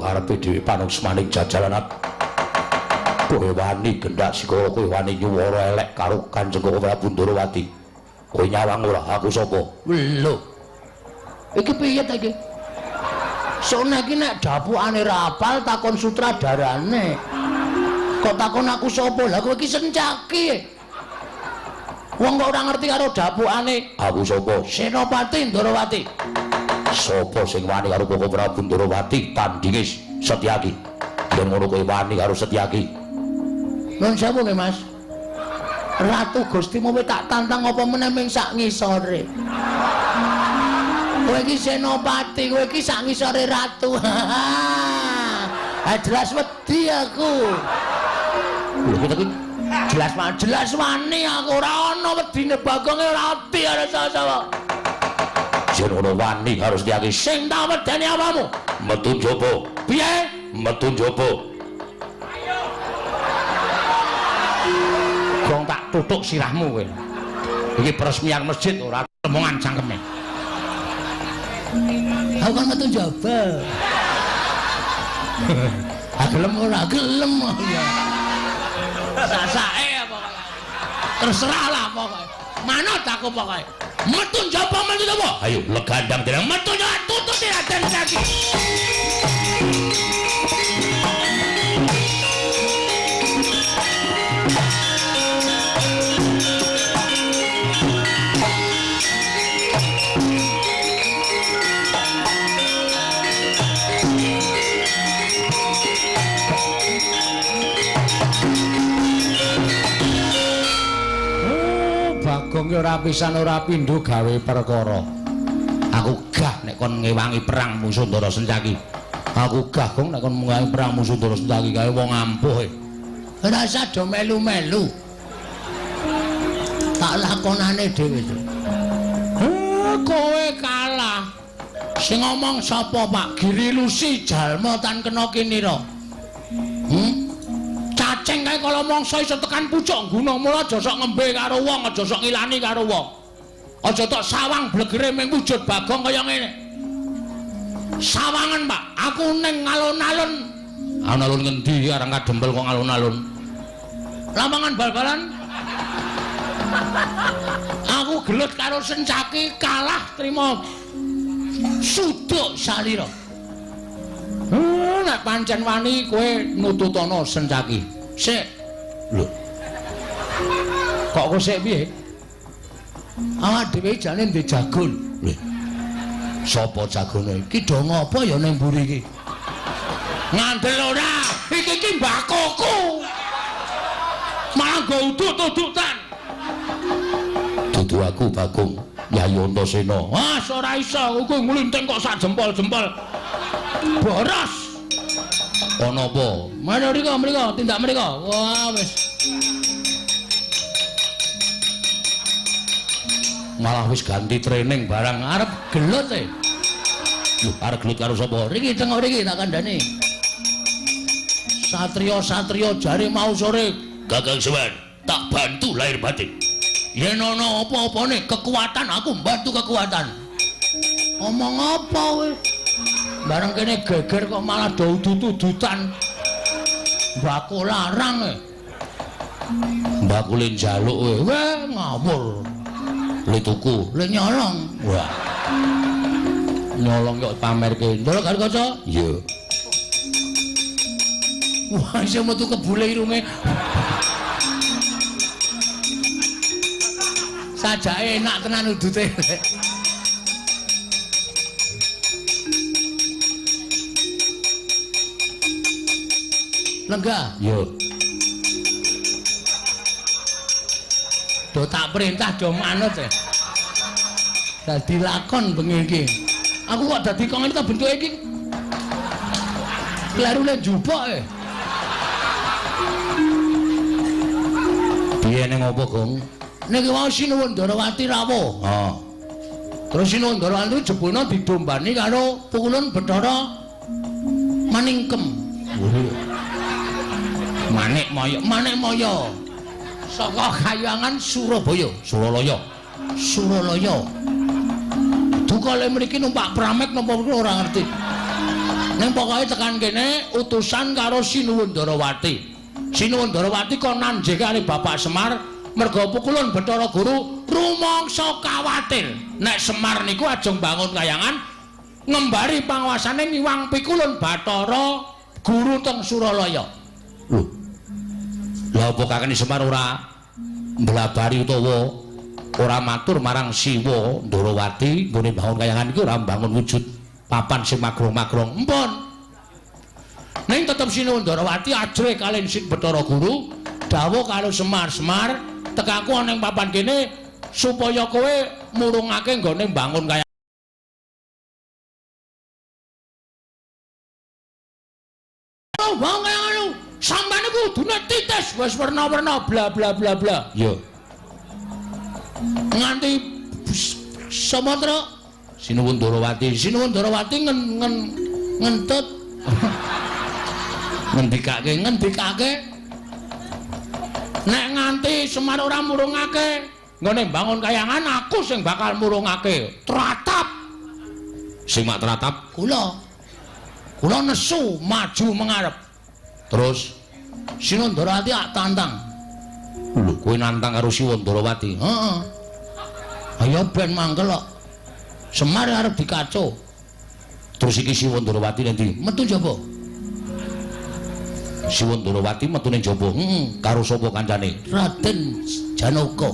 Karepe dhewe panuksmaning jajalan kowe wani gendak sikara kowe wani nyuwara elek karo Kanjeng Prabu Ndorowati. Kowe nyawang ora aku sapa? Lho. Iki piye ta iki? Sone iki nek dapukane ra apal takon sutradarane. Kok takon aku sapa? Lah kowe iki Sencaki. Wong kok ora ngerti karo dapukane. Aku sapa? Senopati Ndorowati. Sapa sing wani karo Koko Prabu Ndorowati tandinge Setyaki? Yen ngono kowe wani karo Setyaki. Nuwun sewu nggih, Mas. Ratu Gustimu tak tantang apa meneh ming sak ngisore. Kowe iki senopati, kowe iki sak ngisore ratu. Ah jelas wedi aku. Lho iki jelas jelas wani aku ora ana wedine Bagonge ora wedi ora sapa-sapa. Yen ngono wani karo Setyaki sing tak wedeni apamu? Metu njaba. Piye? Metu njaba. Gong tak tutuk sirahmu kowe. Iki peresmian masjid ora omongan cangkeme. Aku kan metu njaba. Ah gelem ora gelem ya. Sasake pokoke. Terserah lah pokoke. Manut aku pokoke. Metu njaba metu njaba. Ayo legandang dereng metu njaba tutut Raden Setyaki. Bagong ki ora pisan ora pindho gawe perkara. Aku gah nek kon ngewangi perang musuh Ndara Sencaki. Aku gah gong nek kon ngewangi perang musuh Ndara Sencaki kae wong ampuh e. Ora usah do melu-melu. Tak lakonane dhewe. Kowe kalah. Sing ngomong sapa, Pak? Giri Lusi jalma tan kena kinira. Cacing kae kala mangsa iso tekan pucuk gunung, mula aja sok ngembe karo wong, aja sok ngilani karo wong. Aja tok sawang blegere ming wujud Bagong kaya ngene. Sawangen, Pak, aku ning alun-alun. Alun-alun ngendi arang kadempel kok alun-alun? Lapangan bal-balan. Aku gelut karo Sencaki kalah trima suduk salira. Nek pancen wani kowe nututana Sencaki. Sik. Lho. Kok kowe sik piye? Awak dhewe jane ndek jagon. Lho. Sapa jagone? Iki do ngopo ya ning mburi iki? Ngandel ora? Iki iki mbakoku. Malah nggo udut-udutan. Dudu aku Bagong, Yayi Antasena. Ah, ora iso, kowe nglinting kok sak jempol-jempol. Boros. Ana apa? Mana mriko mriko, tindak mriko. Wah, wis. Malah wis ganti training barang arep gelut e. Lho, arep gelut karo sapa? Riki tengok riki tak kandhani. Satria-satria jare mau sore Kakang Semar, tak bantu lahir batin. Yen ana apa-apane kekuatan aku mbantu kekuatan. Omong apa kowe? Bareng kene geger kok malah do udut-udutan. Mbako larang e. Mbako le njaluk kowe. Weh ngawur. Le tuku, le nyolong. Wah. Nyolong kok pamerke. Ndelok karo kaca? Iya. Wah, isih metu kebule irunge. Sajake enak tenan udute. Lenggah. Iya. Do tak perintah do manut e. Dadi lakon bengi iki. Aku kok dadi kok ngene ta bentuke iki. Klerune njupuk e. Piye ning apa, Gong? Niki wau Sinuwun Ndarawati rawuh. Ha. Terus Sinuwun Ndarawati jebulna didombani karo Pukulun Bathara Maningkem. Manik Maya, Manik Maya. Saka kayangan Surabaya, Suralaya. Suralaya. Duka le mriki numpak pramek napa ora ngerti. Ning pokoke tekan kene utusan karo Sinuwun Ndarawati. Sinuwun Ndarawati kon nanjih karo Bapak Semar merga Pukulun Bathara Guru rumangsa kawatir nek Semar niku ajeng bangun kayangan ngembari panguasane ngiwang Pikulun Bathara Guru teng Suralaya. Lho. Lha apa kakene Semar ora mblabari utawa ora matur marang Siwa Ndarawati nggone bangun kayangan iki ora mbangun wujud papan sing magrong-magrong. Empun. Ning tetep Sinuwun Ndarawati ajrih kaliyan Sin Bathara Guru dawuh karo Semar, Semar tekaku ana ing papan kene supaya kowe murungake nggone mbangun kayangan. Wong kaya ngono, sampeyan iku kudune titis wis werna-werna bla bla bla bla. Iya. Nganti Sumatera Sinuwun Ndarawati, Sinuwun Ndarawati ngentut ngendikake, ngendikake nek nganti Semar ora murungake nggone mbangun kayangan aku sing bakal murungake. Tratap. Sing mak tratap kula. Kula nesu maju mengarep. Terus Sinuwun Ndarawati ak tantang. Lho, kowe nantang karo Sinuwun Ndarawati? Heeh. Ayo ben mangkel kok. Semar arep dikaco. Terus iki Sinuwun Ndarawati nanti metu njaba. Sinuwun Ndarawati metu ning njaba. Heeh. Karo sapa kancane? Raden Janaka.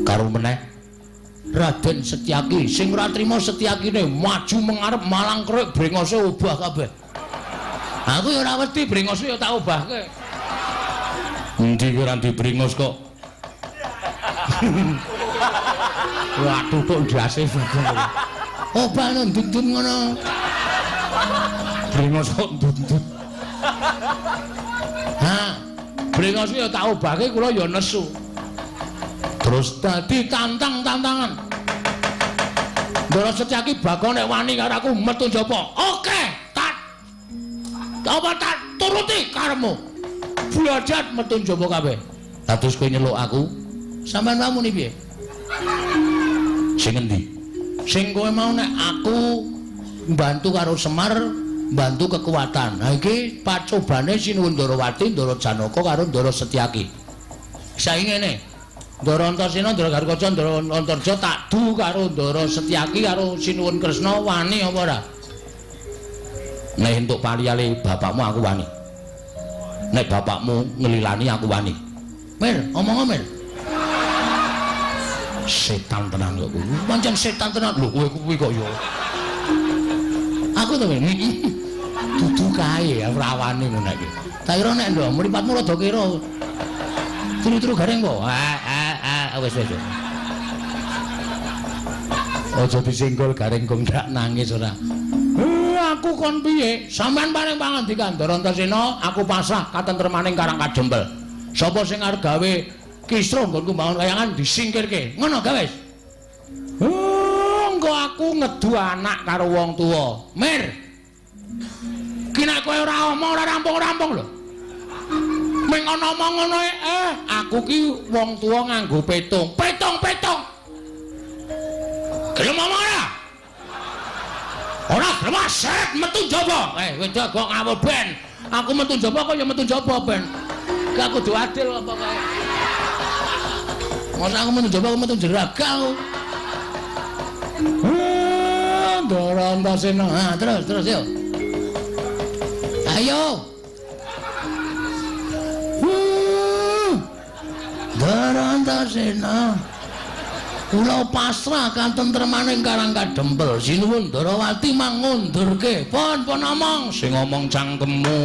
Karo meneh Raden Setyaki. Sing ora trima Setyakine maju mengarep malang krek brengose obah kabeh. Aku ya ora wedi brengose ya tak obahke. Endi kowe ora dibrengos kok. Wah, tutuk ndase Bagong. Obah ndut-ndut ngono. Brengos kok ndut-ndut. Ha, brengos ya tak obahke kula ya nesu. Terus dadi tantang-tantangan. Ndara Setyaki Bagong nek wani karo aku metu njaba. Oke, tak apa tak turuti karepmu. Blajat metu njaba kabeh. Lah terus kowe nyeluk aku, sampean wae muni piye? Sing endi? Sing kowe mau nek aku mbantu karo Semar, mbantu kekuatan. Nah iki pacobane Sinuwun Ndarawati, Ndara Janaka karo Ndara Setyaki. Saiki ngene. Ndara Antasena, Ndara Garukaca, Ndara Antarja tak du karo Ndara Setyaki karo Sinuwun Kresna wani apa ora? Nek entuk paliyale bapakmu aku wani. Nek bapakmu ngelilani aku wani. Mir, omong Mir. Setan tenan kok kuwi. Pancen setan tenan. Lho kowe kuwi kok ya. Aku to dudu kae ya rawane ngono iki. Tak kira nek ndok mripatmu rada kira. Turu-turu garing kok. Ah wis wis. Aja disenggol garing kok ndak nangis ora. Aku kon piye? Sampeyan paring pangandikan Ndara Antasena, aku pasrah katentremaning Karang Kadempel. Sapa sing arep gawe kisruh nggonku mbangun wayangan disingkirke. Ngono ga wis? Engko aku ngedu anak karo wong tuwa. Mir. Ki nek kowe ora omong ora rampung-rampung lho. Ming ana omong ngono aku ki wong tuwa nganggo petung. Petung-petung. Gelem omong ora? Ora gelem seret metu njaba. Wedok kok ngawur ben. Aku metu njaba kok ya metu njaba ben. Gak kudu adil apa kae. Masa aku metu njaba aku metu jeraga aku. Ndara Antasena. Ha, terus terus yo. Ayo. Ndara Antasena. Kula pasrah katentremaning Karang Kadempel. Sinuwun Ndarawati mangundurke. Pun pun omong sing ngomong cangkemmu.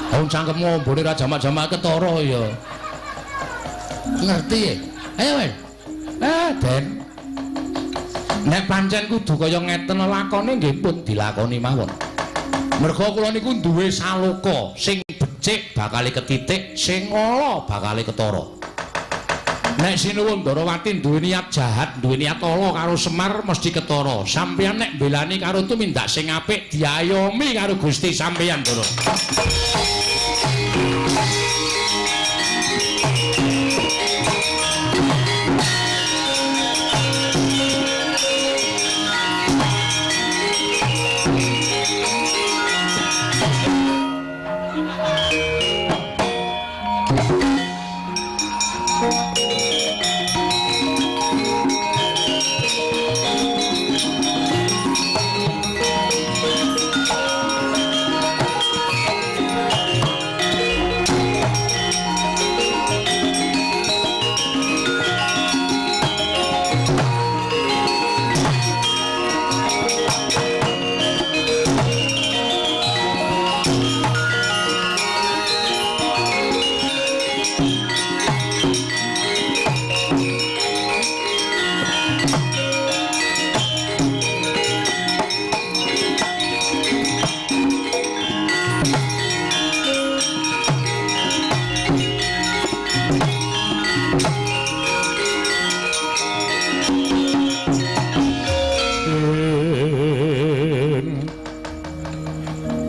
Wong cangkemmu ombone ra jamak-jamak ketara ya. Ngerti? Ayo wis. Den. Nek pancen kudu kaya ngeten lakone nggih pun dilakoni mawon. Merga kula niku duwe saloka sing becik bakale ketitik, sing ala bakale ketara. Nek Sinuwun Ndarawati duwe niat jahat, duwe niat ala karo Semar mesti ketara. Sampeyan nek mbelani karo tumindak sing apik diayomi karo Gusti sampeyan, Ndara.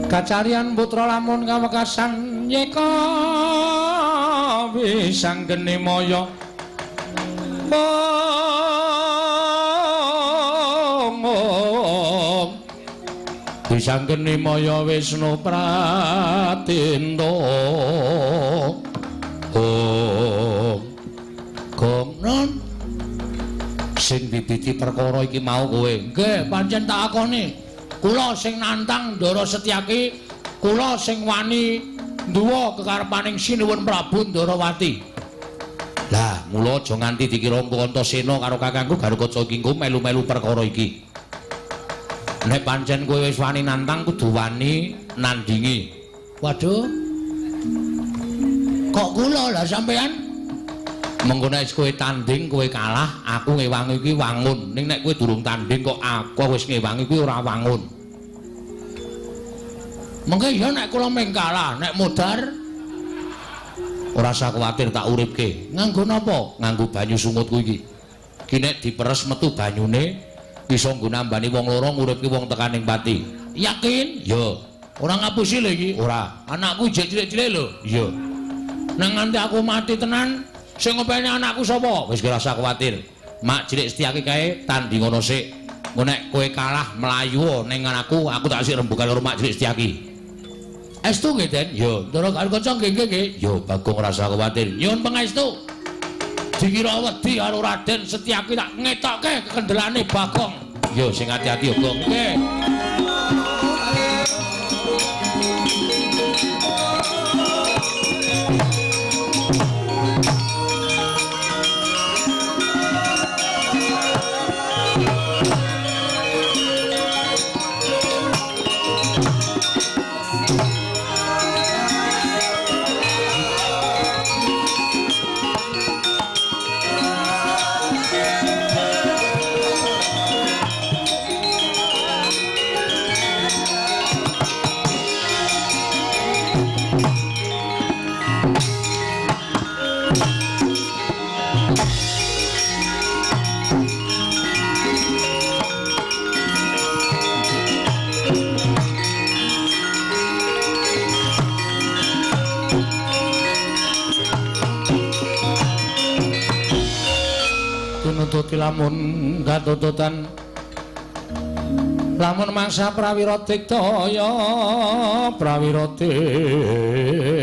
Kacarian putra lamun kawekasan nyeka wisanggeni maya. Om wisanggeni maya Wisnu Pratinta. Om Gong non sing bibiti perkara iki mau kowe. Nggih, pancen tak akoni. Kula sing nantang Ndara Setyaki, kula sing wani nduwa kekarepaning Sinuwun Prabu Ndarawati. Lah, mula aja nganti dikira engko Antasena karo kakangku Garukaca iki engko melu-melu perkara iki. Nek pancen kowe wis wani nantang kudu wani nandingi. Waduh. Kok kula lah sampean? Mengko nek kowe tanding kowe kalah, aku ngewangi kuwi wangun. Ning nek kowe durung tanding kok aku wis ngewangi kuwi ora wangun. Mengke ya nek kula mung kalah, nek modar ora usah kuwatir tak uripke. Nganggo napa? Nganggo banyu sungutku iki. Ki nek diperes metu banyune bisa nggo nambani wong loro nguripke wong tekaning pati. Yakin? Ya. Ora ngapusi lho iki? Ora. Anakku jek cilik-cilik lho. Iya. Nang nganti aku mati tenan sing ngopeni anakku sapa? Wis ora usah kuwatir. Mak cilik Setyaki kae tanding ngono sik. Engko nek kowe kalah mlayu ning anakku, aku tak sik rembugan karo mak cilik Setyaki. Estu nggih, Den? Ya, Ndara Garukaca nggih nggih nggih. Ya, Bagong ora usah kuwatir. Nyuwun pangestu. Dikira wedi karo Raden Setyaki tak ngetokke kekendelane Bagong. Ya, sing ati-ati ya, Gong. Nggih. Tinututi lamun katututan lamun mangsa prawira diktaya, prawira diktaya.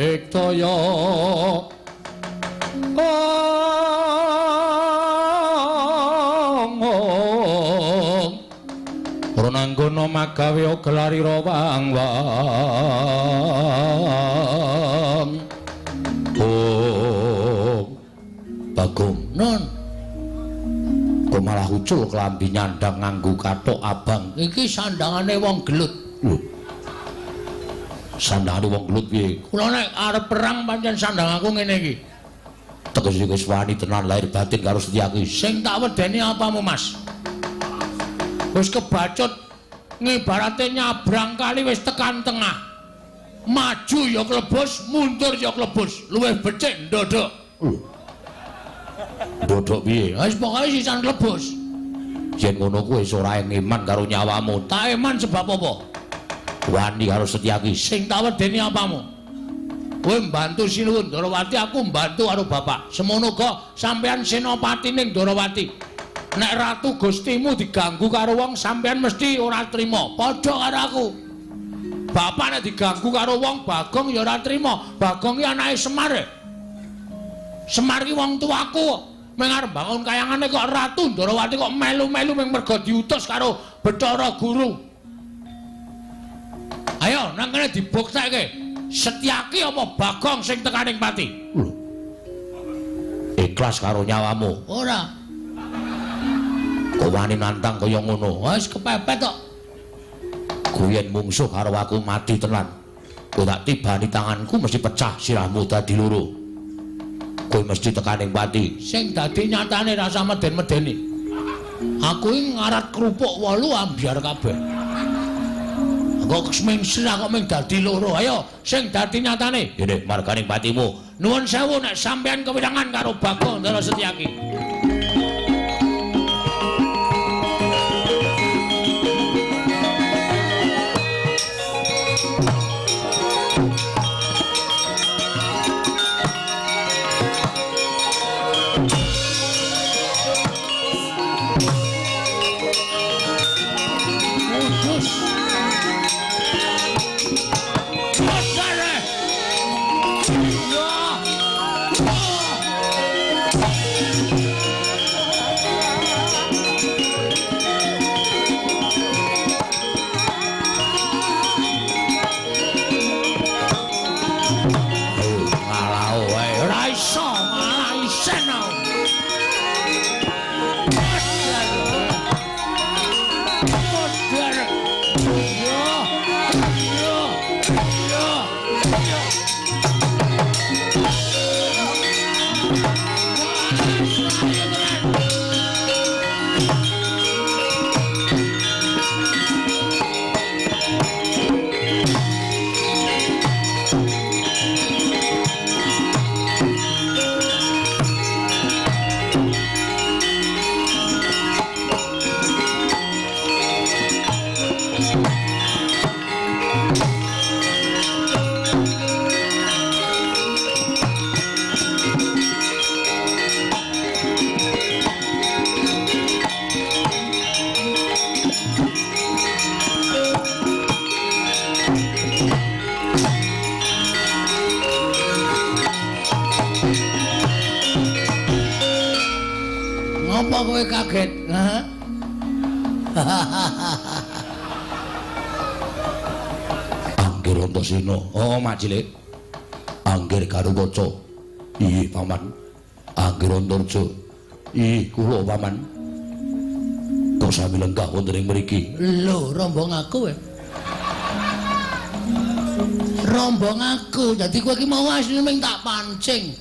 Ong ong Ronanggana magawe gelarira wang wang. Oh Bagong Non, kok malah ucul klambi nyandang nganggo kathok abang. Iki sandangane wong gelut. Lho. Sandangane wong gelut piye? Kula nek arep perang pancen sandang aku ngene iki. Tegese wis wani tenan lahir batin karo Setyaki. Sing tak wedeni apamu, Mas? Wis kebacut ngibarate nyabrang kali wis tekan tengah. Maju ya klebus, mundur ya klebus. Luwih becik ndodok. Lho. Ndodok piye? Wis pokoke sisan klebus. Yen ngono kuwi wis ora eman karo nyawamu. Tak eman sebab apa? Wani karo Setyaki. Sing tak wedeni apamu? Kowe mbantu Sinuwun Ndarawati, aku mbantu karo bapak. Semono uga sampeyan senopati ning Ndarawati. Nek ratu Gustimu diganggu karo wong, sampeyan mesti ora trima. Padha karo aku. Bapak nek diganggu karo wong, Bagong ya ora trima. Bagong ki anake Semar. Semar ki wong tuaku. Meng arep bangun kayangane kok Ratu Ndarawati kok melu-melu meng merga diutus karo Bathara Guru. Ayo nang kene dibuktekke. Setyaki apa Bagong sing tekaning pati? Lho. Ikhlas karo nyawamu? Ora. Kok wani nantang kaya ngono? Wis kepepet kok. Kuwi yen mungsuh karo aku mati tenan. Kowe tak tibani tanganku mesti pecah sirahmu dadi loro. Kowe mesti tekaning pati. Sing dadi nyatane rasa meden-medeni. Aku iki ngarat kerupuk 8 ambyar kabeh. Kok ming sirah kok ming dadi loro. Ayo sing dadi nyatane. Ngene marganing patimu. Nuwun sewu nek sampeyan kewirangan karo Bagong Ndara Setyaki. Ngapa kowe kaget? Hah? Anggir Antasena. Oh, Mak Cilik. Anggir Garukaca. Iya, Paman. Anggir Antarja. Iya, kula Paman. Kok sami lenggah wonten ing mriki? Lho, rombong aku eh. Rombong aku. Dadi kowe iki mau asline ming tak pancing.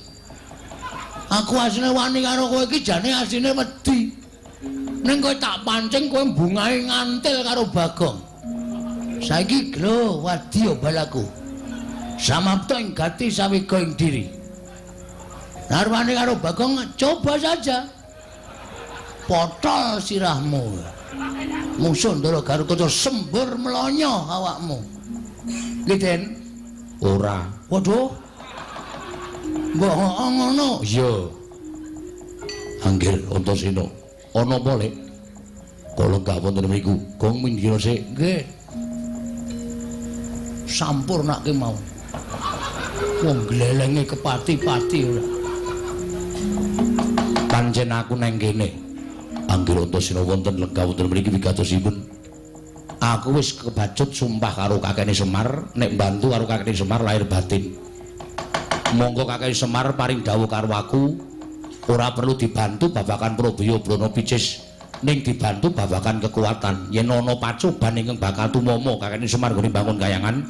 Aku asline wani karo kowe iki jane asline wedi. Ning kowe tak pancing kowe bungahe ngantil karo Bagong. Saiki lho wadya balaku. Samapta ing gati sawega ing diri. Narwane karo Bagong coba saja. Potol sirahmu. Musuh Ndara Garukaca sembur mlonyo awakmu. Nggih, Den. Ora. Waduh. Mbok ngono. Iya. Anggir Antasena. Ana apa, Lek? Kala gak wonten mriku. Gong minggir sik. Nggih. Sampurnake mau. Wong glelenge kepati-pati ora. Pancen aku neng kene. Anggir Antasena wonten lenggah wonten mriki wigatosipun. Aku wis kebacut sumpah karo kakekne Semar nek mbantu karo kakekne Semar lahir batin. Monggo kakekne Semar paring dawuh karo aku ora perlu dibantu babagan Probaya Brana Picis ning dibantu babagan kekuatan. Yen ana pacoban ingkang bakal tumama kakekne Semar nggone bangun kayangan,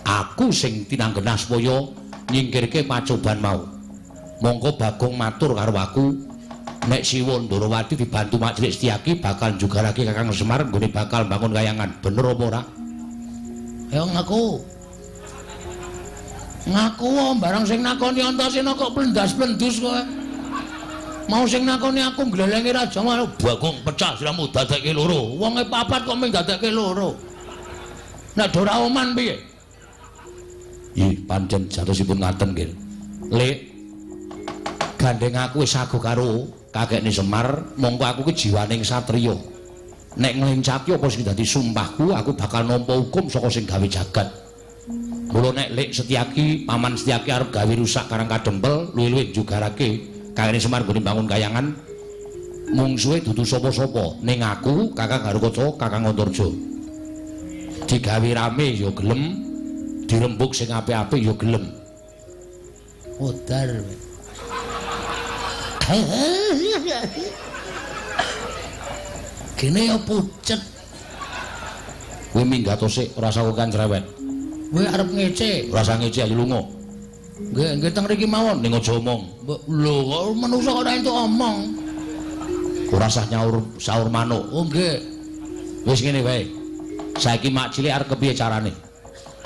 aku sing tinanggenah supaya nyingkirke pacoban mau. Monggo Bagong matur karo aku nek Siwa Ndorowati dibantu Mak Cilik Setyaki bakal njugarake Kakang Semar nggone bakal bangun kayangan. Bener apa ora? Ayo ngaku. Ngaku barang sing nakoni Antasena kok plendas-plendus kowe. Mau sing nakoni aku glelenge raja malah Bagong pecah siramu dadekke loro. Wonge papat kok mung dadekke loro. Nek ora oman piye? Ih, pancen jatosipun ngaten nggih. Lek gandeng aku wis sago karo kakekne Semar, mongko aku ki jiwaning satriya. Nek nglencati apa sing dadi sumpahku, aku bakal nampa hukum saka sing gawe jagat. Mula nek Lek Setyaki, Paman Setyaki arep gawe rusak Karang Kadempel, luwih-luwih njugarake kakekne Semar nggone bangun kayangan, mungsuhe dudu sapa-sapa, ning aku Kakang Garukaca, Kakang Antarja. Digawe rame ya gelem, dirembug sing apik-apik ya gelem. Modar. Gene ya pucet. Kowe minggat sik, ora usah kokan cerewet. Kowe arep ngece, ora usah ngece ayo lunga. Nggih, nggih teng mriki mawon ning aja omong. Lho, kok manungsa ora entuk omong. Ora usah nyaur saur manuk. Oh nggih. Wis ngene wae. Saiki Mak Cilik arep kepiye carane?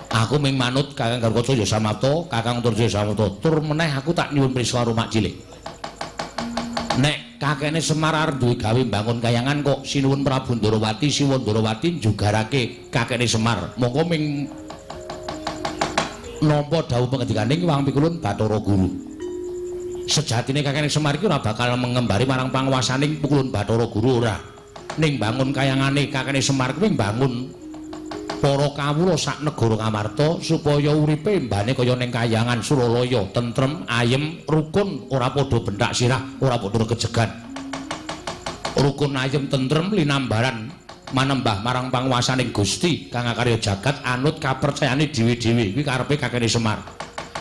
Aku ming manut Kakang Garukaca ya samapta, Kakang Antarja ya samapta. Tur meneh aku tak nyuwun prisa karo Mak Cilik. Nek kakekne Semar arep duwe gawe mbangun kayangan kok Sinuwun Prabu Ndorowati, Siwa Ndorowati njugarake kakekne Semar. Mongko ming nampa dawuh pengendikaning Hyang Pikulun Bathara Guru. Sejatine kakekne Semar iki ora bakal mengembari marang panguwasaning Pikulun Bathara Guru ora. Ning bangun kayangane kakekne Semar kuwi mbangun para kawula sak negara Ngamarta supaya uripe mbane kaya ning kayangan Suralaya, tentrem, ayem, rukun, ora padha benthak sirah, ora padha regejegan. Rukun, ayem, tentrem linambaran manembah marang panguwasaning Gusti kang akarya jagat anut kapercayane dhewe-dhewe. Kuwi karepe kakekne Semar.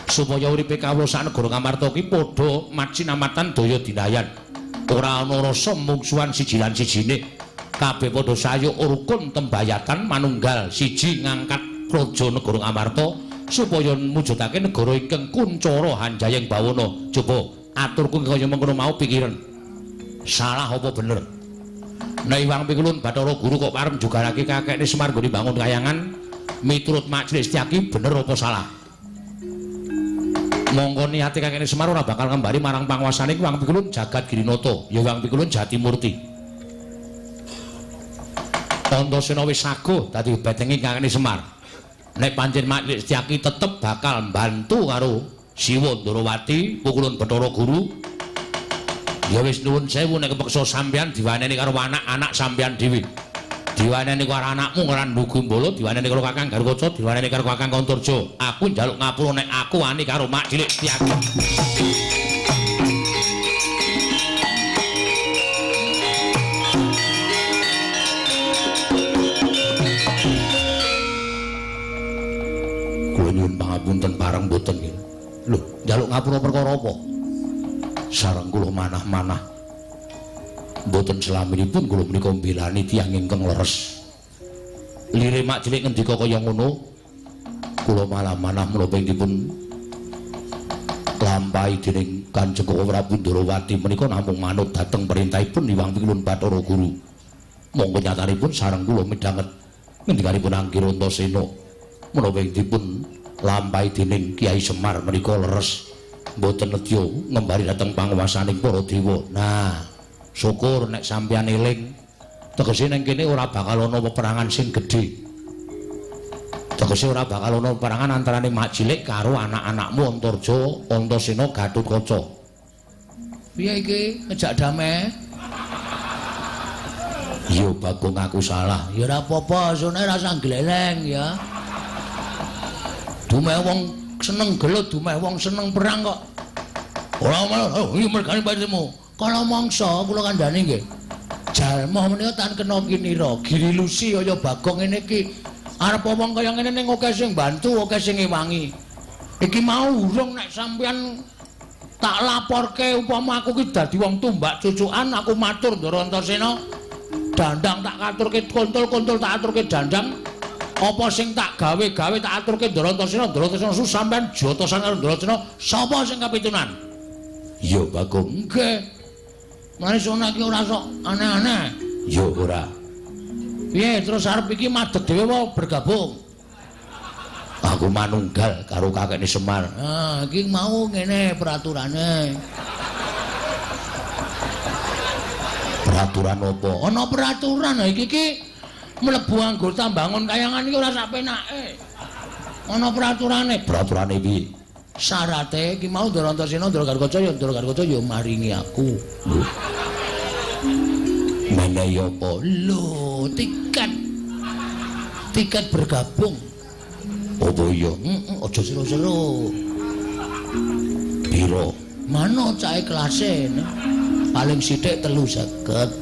Supaya uripe kawula sak negara Ngamarta ki padha macinamatan daya dinayan. Ora ana rasa mungsuhan siji lan sijine. Kabeh padha sayuk rukun tembayatan manunggal siji ngangkat praja negara Ngamarta supaya mujudake negara ingkang kuncara hanjayeng bawana. Coba aturku kaya mengkono mau pikiran. Salah apa bener? Nek Hyang Pikulun Bathara Guru kok pareng jugarake kakekne Semar nggone bangun kayangan miturut Mak Cilik Setyaki bener apa salah? Mongko niate kakekne Semar ora bakal ngembari marang panguwasane Hyang Pikulun Jagat Girinata, ya Hyang Pikulun Jatimurti. Antasena wis saguh dadi betengi kakekne Semar. Nek pancen Mak Cilik Setyaki tetep bakal mbantu karo Siwa Ndorowati, Pukulun Bathara Guru. Ya wis nuwun sewu nek kepeksa sampeyan diwaneni karo anak-anak sampeyan dhewe. Diwaneni karo anakmu Randhu Gumbala, diwaneni karo Kakang Garukaca, diwaneni karo Kakang Antarja. Aku njaluk ngapura nek aku wani karo Mak Cilik Setyaki. Kula nyuwun pangapunten pareng mboten nggih. Lho, njaluk ngapura perkara apa? Sareng kula manah-manah. Mboten selaminipun kula menika mbelani tiyang ingkang leres. Lire Mak Cilik ngendika kaya ngono, kula malah manah menapa ing dipun lampahi dening Kanjeng Prabu Ndorowati menika namung manut dhateng perintahipun Hyang Pikulun Bathara Guru. Monggo nyatanipun sareng kula midhanget ngendikanipun Anggir Antasena menapa ing dipun lampahi dening Kyai Semar menika leres. Mboten nedya ngembari dhateng panguwasaning para dewa. Nah, syukur nek sampeyan eling. Tegese ning kene ora bakal ana peperangan sing gedhe. Tegese ora bakal ana peperangan antarane Mak Cilik karo anak-anakmu Antarja, Antasena, Gatotkaca. Piye iki ngejak damai? Iya Bagong aku salah. Ya ora apa-apa, sone rasa gleleng ya. Dumeh wong seneng gelut, dumeh wong seneng perang kok. Ora malah, oh iya mergane patimu. Kala mangsa kula kandhani nggih. Jalma menika tan kena kinira, girilusi kaya Bagong ngene iki. Arep wong kaya ngene ning akeh sing bantu, akeh sing ngewangi. Iki mau urung nek sampeyan tak laporke upama aku ki dadi wong tumbak cucukan, aku matur Ndara Antasena. Dandang tak katurke kontol-kontol tak aturke dandang. Apa sing tak gawe-gawe tak aturke Ndara Antasena, Ndara Antasena sampeyan jotosan karo Ndara Antasena, sapa sing kapitunan? Iya Bagong. Nggih. Mane sona iki ora sok aneh-aneh. Ya ora. Piye terus arep iki madeg dhewe wae bergabung? Aku manunggal karo kakekne Semar. Ah, iki mau ngene peraturane. Peraturan apa? Ana peraturan iki iki mlebu anggota bangun kayangan iki ora sak penake. Ana peraturane. Peraturane piye? Syarate iki mau Ndara Antasena, Ndara Gatotkaca ya Ndara Gatotkaca ya maringi aku. Lho. Menehi apa? Lho, tiket. Tiket bergabung. Apa iya? Heeh, aja seru-seru. Piro? Mano cahe kelase. Paling sithik 350.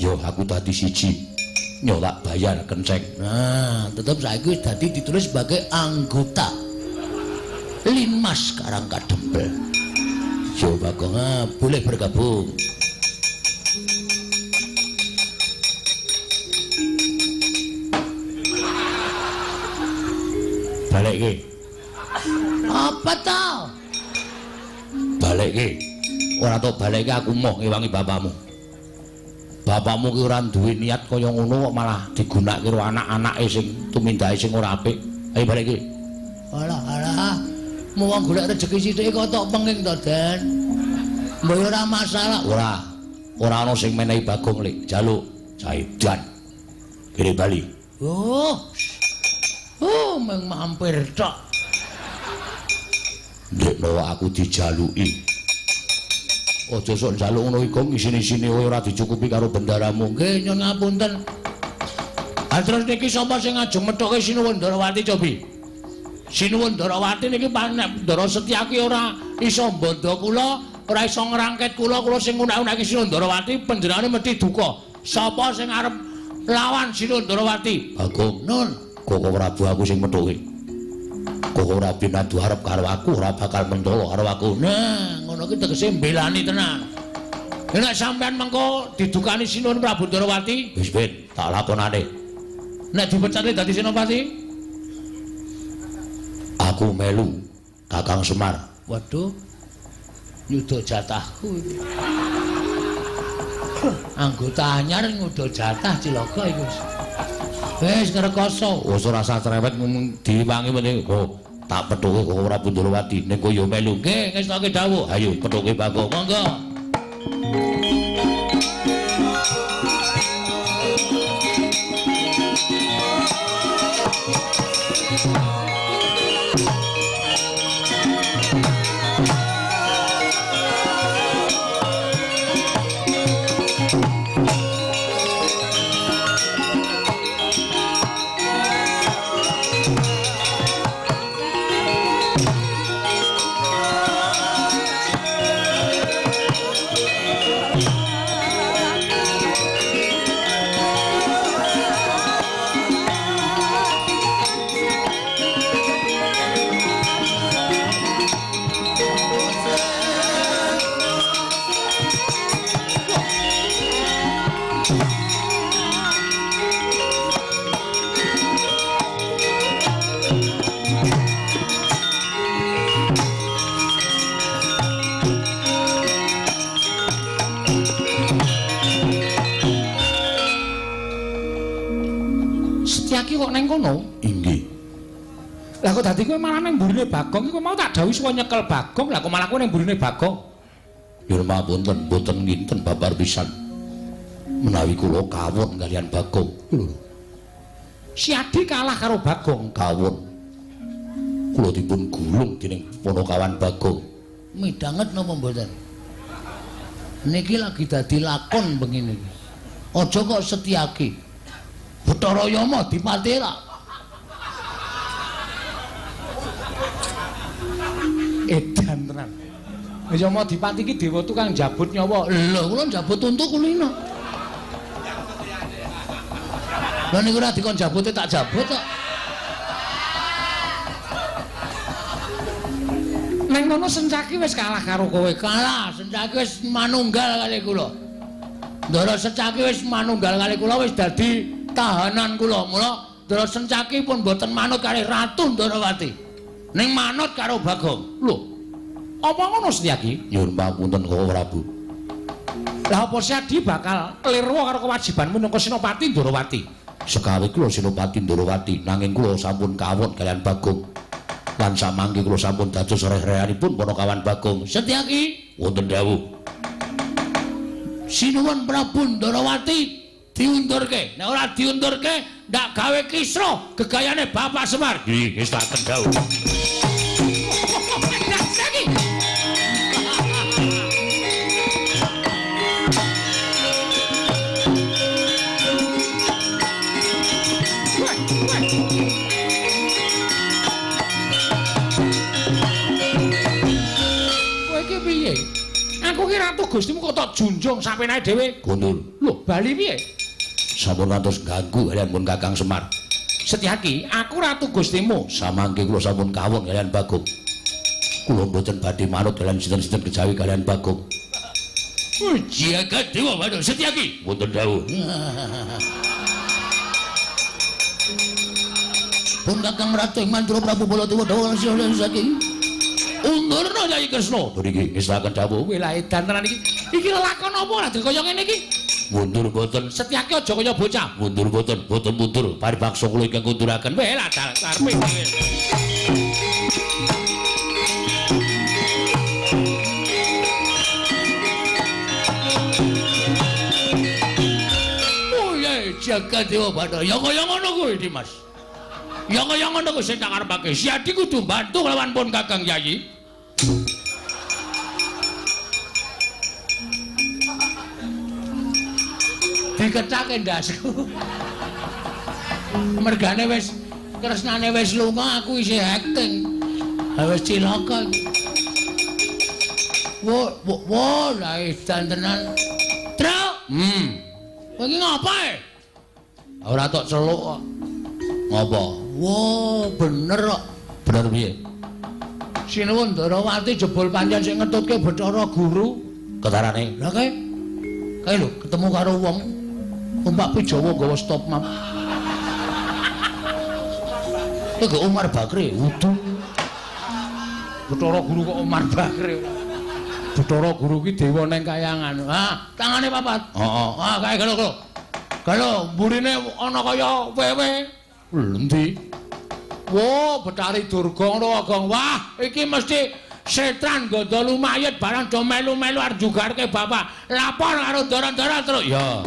Yo aku dadi siji. Yo tak bayar kenceng. Nah, tetep saiki wis dadi ditulis sebagai anggota Linmas Karang Kadempel. Yo Bagong, boleh bergabung. Balekke. Apa to? Balekke. Ora tok balekke aku moh ngewangi bapakmu. Bapakmu ki ora duwe niat kaya ngono kok malah digunakake karo anak-anake sing tumindake sing ora apik. Ayo balekke. Alah alah. Mau wong golek rejeki sithik kok tok penging to, Den. Mbok ora masalah. Ora. Ora ana sing menehi Bagong lek jaluk caidan. Kene bali. Oh. Oh, mung mampir tok. Ndekno aku dijaluki. Aja sok njaluk ngono iku isine-isine ora dicukupi karo bendaramu. Nggih, nyun ngapunten. Ha terus niki sapa sing ajeng methuke Sinuwun Ndarawati cobi? Sinuwun Ndarawati niki nek Ndara Setyaki ora iso mbandha kula, ora iso ngrangket kula, kula sing ngunak-unake Sinuwun Ndarawati panjenengane mesti duka. Sapa sing arep lawan Sinuwun Ndarawati? Bagong. Nun, Koko Prabu aku sing methuke. Koko Prabu nadu arep karo aku ora bakal mentolo karo aku. Nah, ngono ki tegese mbelani tenan. Nek sampean mengko didukani Sinuwun Prabu Ndarawati, wis ben tak lakonane. Nek dipecate dadi senopati, aku melu Kakang Semar. Waduh. Nyuda jatahku iki. Anggota anyar nyuda jatah cilaka iku. Wis ngrekoso. Wis ora usah cerewet diwangi meneh. Oh, tak pethuke Koko Prabu Ndarawati ning kowe ya melu. Nggih, ngestoke dawuh. Ayo pethuke Bagong. Monggo. Setyaki kok neng kono? Inggih. Lah kok dadi kowe malah neng mburine Bagong iku mau tak dawuhi suwa nyekel Bagong, lah kok malah kowe neng mburine Bagong. Nyuwun pangapunten, mboten nginten babar pisan. Menawi kula kawon kaliyan Bagong. Lho. Siadi kalah karo Bagong kawon. Kula dipun gulung dening Panakawan Bagong. Midhanget napa mboten? Niki lagi dadi lakon bengi niki. Aja kok Setyaki. Bathara Yama dipati ra. Edan tenan. Yama dipati iki dewa tukang njabut nyawa. Lho, kula njabut untu kulino. Lha niku ora dikon jabute tak jabut kok. Neng ngono Sencaki wis kalah karo kowe. Kalah, Sencaki wis manunggal kali kula. Ndara Sencaki wis manunggal kali kula wis dadi tahanan kula. Mula Ndara Sencaki pun mboten manut kali Ratu Ndarawati. Ning manut karo Bagong. Lho. Apa ngono Setyaki? Nyuwun pangapunten Koko Prabu. Lah apa Siadi bakal klirwa karo kewajibanmu minangka Senopati Ndarawati? Sekawe kula Senopati Ndarawati, nanging kula sampun kawon kaliyan Bagong. Lan samangke kula sampun dados reh-rehanipun Panakawan Bagong. Setyaki, wonten dawuh. Sinuwun Prabu Ndarawati diundurke. Nek ora diundurke, ndak gawe kisruh gegayane Bapak Semar. Nggih, ngestaken dawuh. Setyaki. Aku ki ratu Gustimu kok tok junjung sapenake dhewe. Gundul. Lho, bali piye? Sampun ngantos ganggu kaliyan pun Kakang Semar. Setyaki, aku ratu Gustimu. Samangke kula sampun kawon kaliyan Bagong. Kula mboten badhe manut kaliyan sinten-sinten kejawi kaliyan Bagong. Jagat Dewa Bathara Setyaki. Wonten dawuh. Pun Kakang Ratu ing Mandura Prabu Baladewa Dawa Setyaki. Undurna Kyai Kresna. Niki ngestaken dawuh. Kowe lah edan tenan iki. Iki lelakon apa ora kaya ngene iki? Mundur mboten. Setyaki aja kaya bocah. Mundur mboten, mboten mundur. Paribaksa kula ingkang kunduraken. Weh lah karepe dhewe. Oh ya Jagat Dewa Bathara. Ya kaya ngono kuwi Dimas. Ya kaya ngono kuwi sing tak karepake. Siadi kudu mbantu lawan pun Kakang Yayi. Dikecake ndasku. Mergane wis kresnane wis lunga aku isih acting. Ha wis cilaka iki. Wo wo lah edan tenan. Truk. Kowe iki ngapa e? Ora tok celuk kok. Ngapa? Wo, bener kok. Bener piye? Sinuwun Ndarawati jebul pancen sing ngetutke Bathara Guru. Ketarane. Lah kae. Kae lho ketemu karo wong numpak Pijawa nggawa stop map. Iku Umar Bakri, wudu. Bathara Guru kok Umar Bakri. Bathara Guru ki dewa neng kayangan. Ha, tangane papat. Heeh. Ah, kae galo galo. Galo mburine ana kaya wewe. Lho endi? Wo, Bathari Durga ngono Gong. Wah, iki mesti setran gandha lumayet barang do melu-melu arep jugarke bapak. Lapor karo ndara-ndara terus. Ya.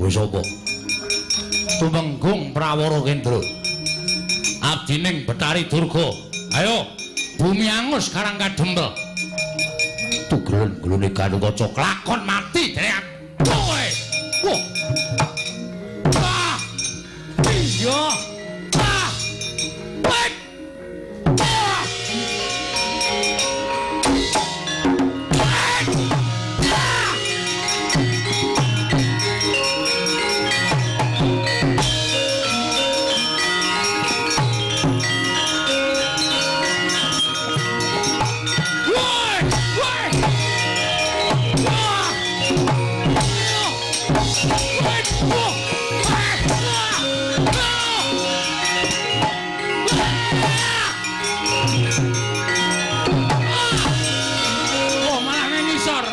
Kowe sapa? Tumenggung Prawara Kendra. Abdining Bathari Durga. Ayo, bumi angus Karang Kadempel. Tugelen gelune Gatotkaca klakon mati dening kowe. Wah. Ah. Iya. Ah. Wek. Ah. Wek. Ah. Woi! Woi! Wah! Woi! Wah! Ah! Oh, malah nang ngisor.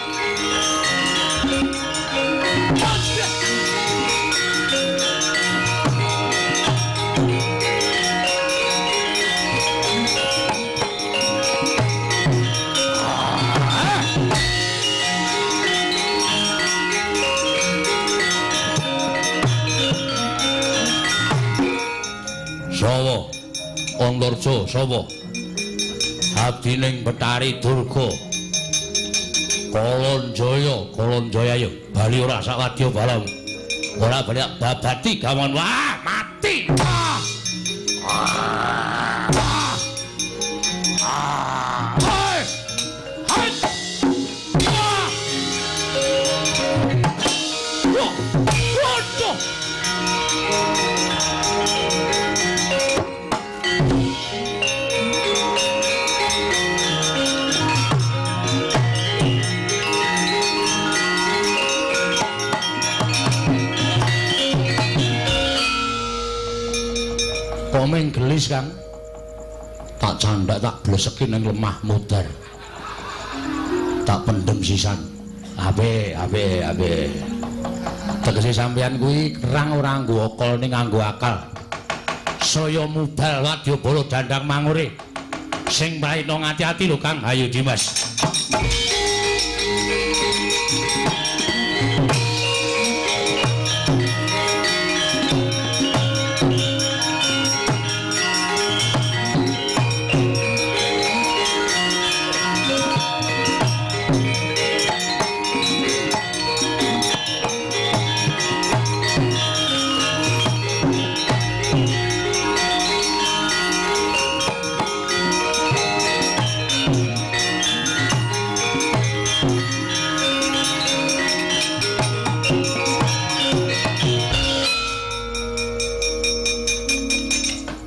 Sawa Antarja sapa? Abdining Bathari Durga. Kalanjaya, Kalanjaya ya bali ora sawadya balam. Ora bali babati gawan. Wah, mati. Ah. Ah. Ah. Hei! Hei! Ah! Wah! Waduh! Komeng gelis, Kang. Tak candak tak bleseki ning lemah mudar. Tak pendem sisan. Ape, ape, ape. Tegese sampeyan kuwi kerang ora nganggo akal ning nganggo akal. Saya mubal wadyabala dandang mangure. Sing prayitna ngati-ati lho, Kang. Ayo Dimas.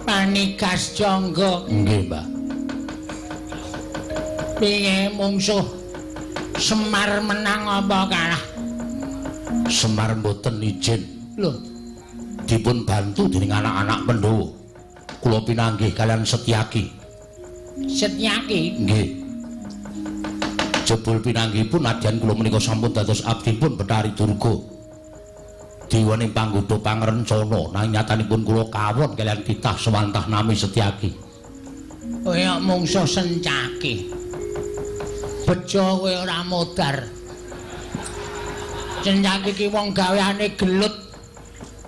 Panikas Jangga. Nggih, Mbah. Piye mungsuh Semar menang apa kalah? Semar mboten izin. Lho, dipun bantu dening anak-anak Pandhawa. Kula pinanggih kalian Setyaki. Setyaki? Nggih. Jebul pinanggihipun nadyan kula menika sampun dados abdipun Bathari Durga. Dewaning panggoda pangrencana nanging nyatanipun kula kawon kaliyan titah sewantah nami Setyaki. Kaya mungsuh Sencaki. Bejo kowe ora modar. Sencaki ki wong gaweane gelut.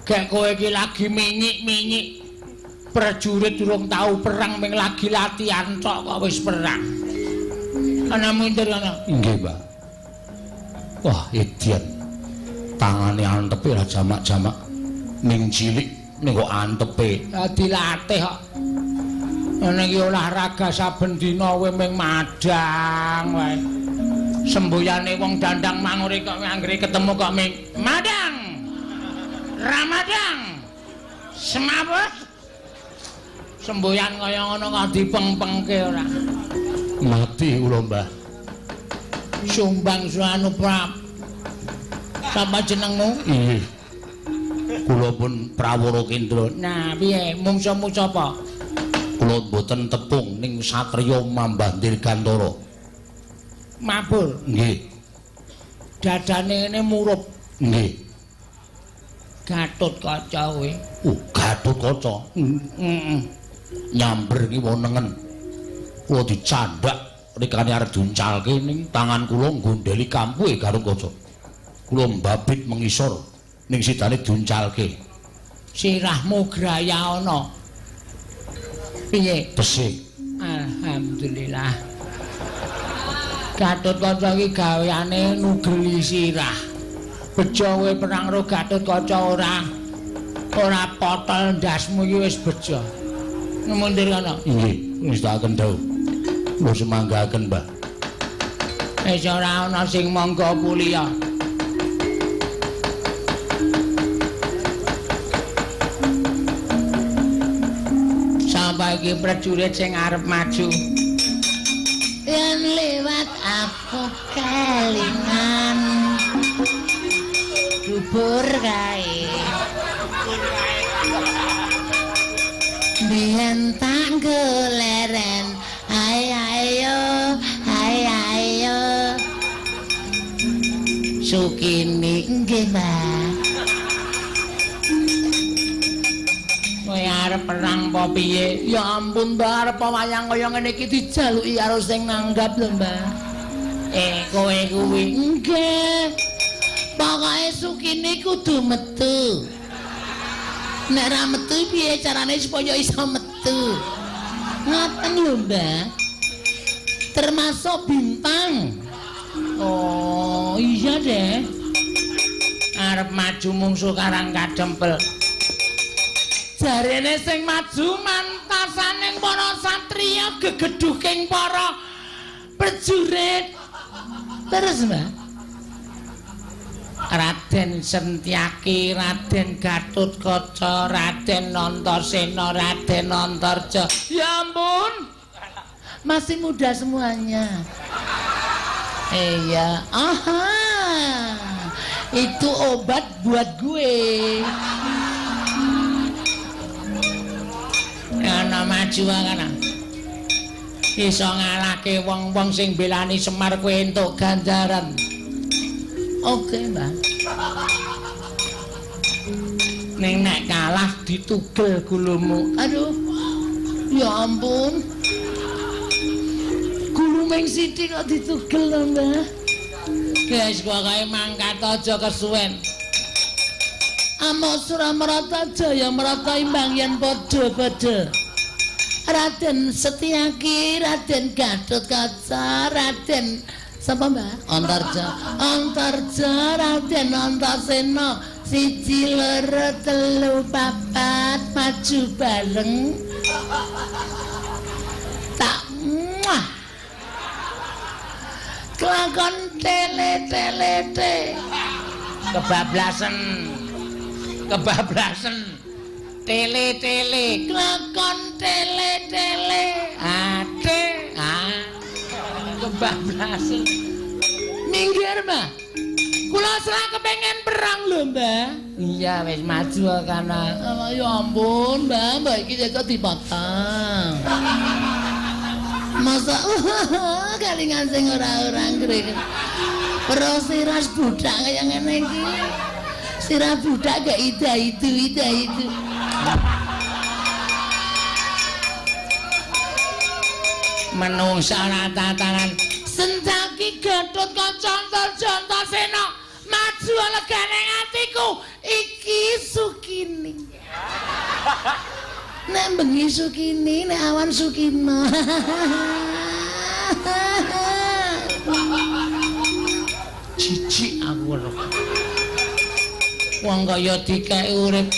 Gek kowe iki lagi minyik-minyik. Prajurit durung tau perang ming lagi latihan tok kok wis perang. Ana mundur ana. Nggih, Mbah. Wah, edian. Tangane antepe ra jamak-jamak. Ning cilik ning kok antepe. Dilatih kok. Ngene iki olahraga saben dina kowe ming madang wae. Semboyane wong dandang mangure kok anggere ketemu kok ming madang. Ramadang. Semaput. Semboyan kaya ngono kok dipengpengke ora. Mati kula, Mbah. Sumbang suanu prap. Sapa jenengmu? Nggih. Kula pun Prawara Kendra. Nah, piye mungsuhmu sapa? Kula mboten tepung ning satriya Mambah Dirgantara. Mabur. Nggih. Dadane ngene murup. Nggih. Gatotkaca kowe. Gatotkaca. Heeh. Nyamber ki wonengen. Kula dicandak rikane arep diuncalke ning tangan kula nggondheli kampuhe Gatotkaca. Kula mbabit mengisor. Ning sidane diuncalke. Sirahmu graya ana. Piye? Tesih. Alhamdulillah. Gatotkaca iki gaweane nugeli sirah. Bejo kowe perang karo Gatotkaca ora. Ora potol ndasmu iki wis bejo. Mundur kono. Nggih, ngestakaken dawuh. Mbah semanggaken, Mbah. Wis ora ana sing mangga puliya. Sapa iki prajurit sing arep maju? Yen lewat aku kelingan dubur kae. Biyen tak goleren, ae ayo, ae ayo. Sukini nggih, Mbah. Kowe arep perang apa piye? Ya ampun, Mbah, arep wayang kaya ngene iki dijaluki karo sing nanggap lho, Mbah. Kowe kuwi. Nggih. Pokoke Sukini kudu metu. Nek ra metu piye carane supaya iso metu? Ngoten lho, Mbah. Termasuk bintang. Oh, iya deh. Arep maju mungsuh Karang Kadempel. Jarene sing maju mantasaning para satriya gegedhuking para prajurit. Terus, Mbah? Raden Sentyaki, Raden Gatotkaca, Raden Antasena, Raden Antarja. Ya ampun. Masih muda semuanya. Iya, aha. Itu obat buat gue. Ana maju kana. Iso ngalahke wong-wong sing belani Semar kowe entuk ganjaran. Oke, Mbah. Ning nek kalah ditugel gulumu. Aduh. Ya ampun. Gulu ming sithik kok ditugel lho, Mbah. Wis pokoke mangkat aja kesuwen. Amok Suramarata Jaya Marata imbang yen padha-padha. Raden Setyaki, Raden Gatotkaca, Raden sapa, Mbah? Antarja. Antarja, Raden Antasena. 1 2 3 4 maju bareng. Tak muah. Kelakon tele-tele te. Kebablasen. Kebablasen. Tele-tele. Kelakon tele-tele. Ate. Ah. Kebablasen. Minggir, Mbah. Kula selak kepengen perang lho, Mbah. Iya, wis maju kana. Oh, ya ampun, Mbah, Mbah iki kok dipotong. Masa kalingan sing ora-ora ngrek. Pero sirah budak kaya ngene iki. Sirah budak gak ida itu, ida itu. Menungsa ora tatanan. Senjaki Gatotkaca Antarja Antasena maju legane atiku iki Sukini. Nek bengi Sukini, nek awan Sukino. Jijik aku weruh. Wong kaya dikeki urip.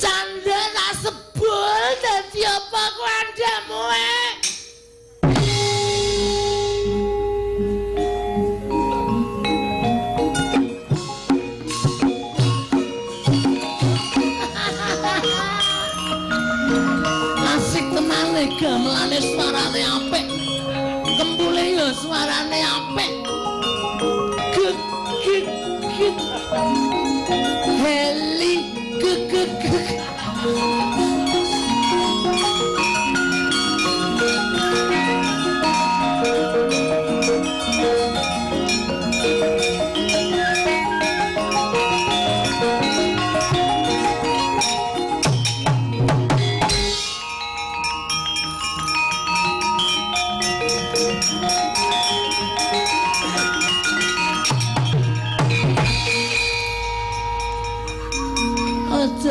Canda tak sebul dadi apa ku andamu e? Asik tenane gamelane suarane apik. Kempule ya suarane apik. Gek gek gek. Heli gek gek gek.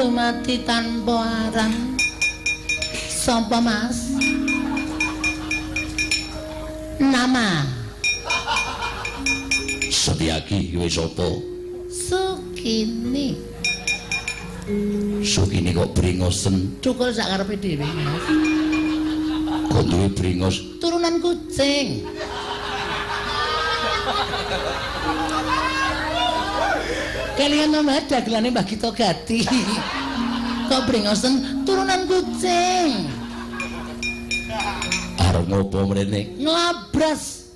Dumati tanpa aran. Sapa, Mas? Nama Setyaki kowe sapa? Sukini. Sukini kok bringosen? Cukul sak karepe dhewe, Mas. Kok duwe bringos? Turunan kucing. Kalian nama dagelane Mbah Gito Gati. Kok bringosen turunan kucing. Arep ngopo mrene? Nglabras.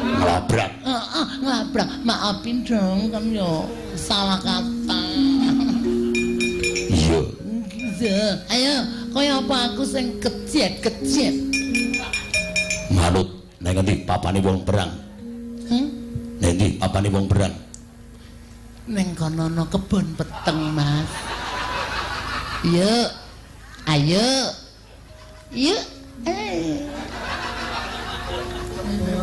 Nglabrak. Heeh, nglabrak. Maafin dong kan yo salah kata. Iya. Iya. Ayo, kaya apa aku sing kejet-kejet. Manut nang ngendi papane wong perang? Hmm? Nang endi papane wong perang? Ning kono ana kebon peteng, Mas. Yuk. Ayo. Yuk. Eh.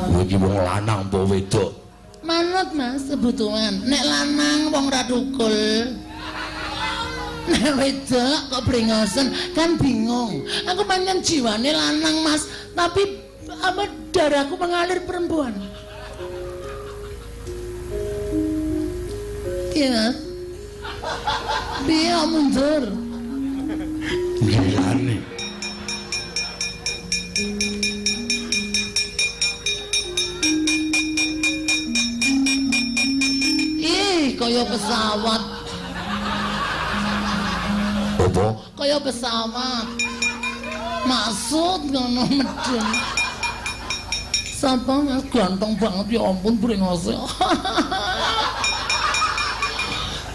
Kowe iki wong lanang apa wedok? Manut, Mas, kebutuhan. Nek lanang wong ra tukul. Nek wedok kok brengosen kan bingung. Aku pancen jiwane lanang, Mas, tapi apa darahku mengalir perempuan. Iya, Mas. Piye kok mundur? Gilane. Ih, kaya pesawat. Apa? Kaya pesawat. Maksud ngono medun. Sapa Mas ganteng banget ya ampun brengose.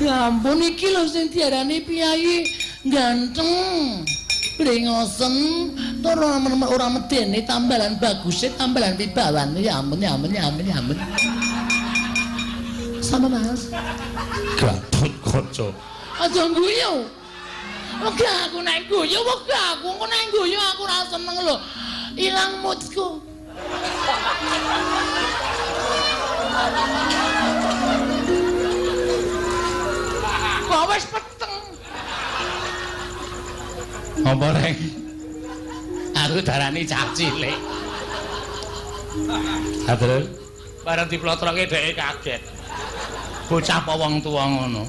Ya ampun iki lho sing diarani piyayi ganteng. Brengosen tur ora medeni tambalan baguse tambalan wibawane ya ampun ya ampun ya ampun ya ampun. Sama Mas. Gatut Kaca. Aja guyu. Wegah aku nek guyu, wegah aku engko nek guyu aku ora seneng lho. Ilang moodku. Kok wis peteng. Apa reng? Aku darani cah cilik. Ha terus? Bareng diplotroke dheke kaget. Bocah apa wong tuwa ngono?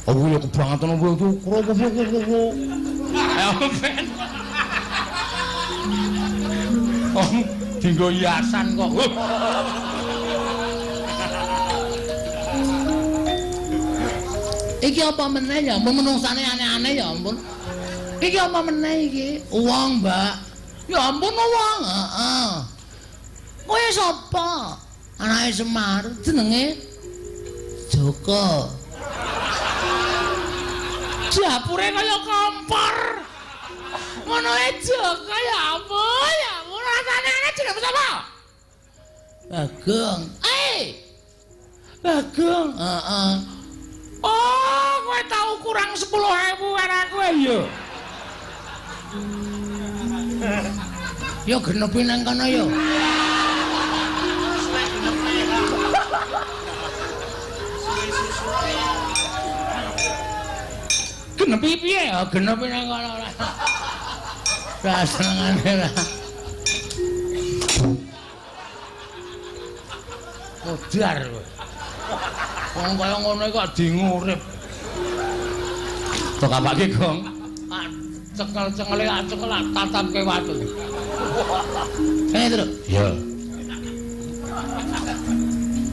Aku ya kebangetan apa itu? Kropo. Ayo ben. Oh, dinggo hiasan kok. Iki apa meneh ya ampun menungsane aneh-aneh ya ampun. Iki apa meneh iki? Wong, Mbak. Ya ampun wong. Heeh. Kowe sapa? Anake Semar, jenenge Joko. Dapure kaya kompor. Ngono e Joko ya ampun, ya ampun rasane aneh jenenge sapa? Bagong. Eh. Bagong. Heeh. Oh, kowe tau kurang 10.000 karo aku ya. Ya genepi nang kono ya. Genepi piye? Ya genepi nang kono ora. Ora senengane ora. Modar kowe. Wong kaya ngono kok dingurip. Tok kapake, Gong. Cekel-cekele cekel tatapke watu. Kene, Truk. Ya.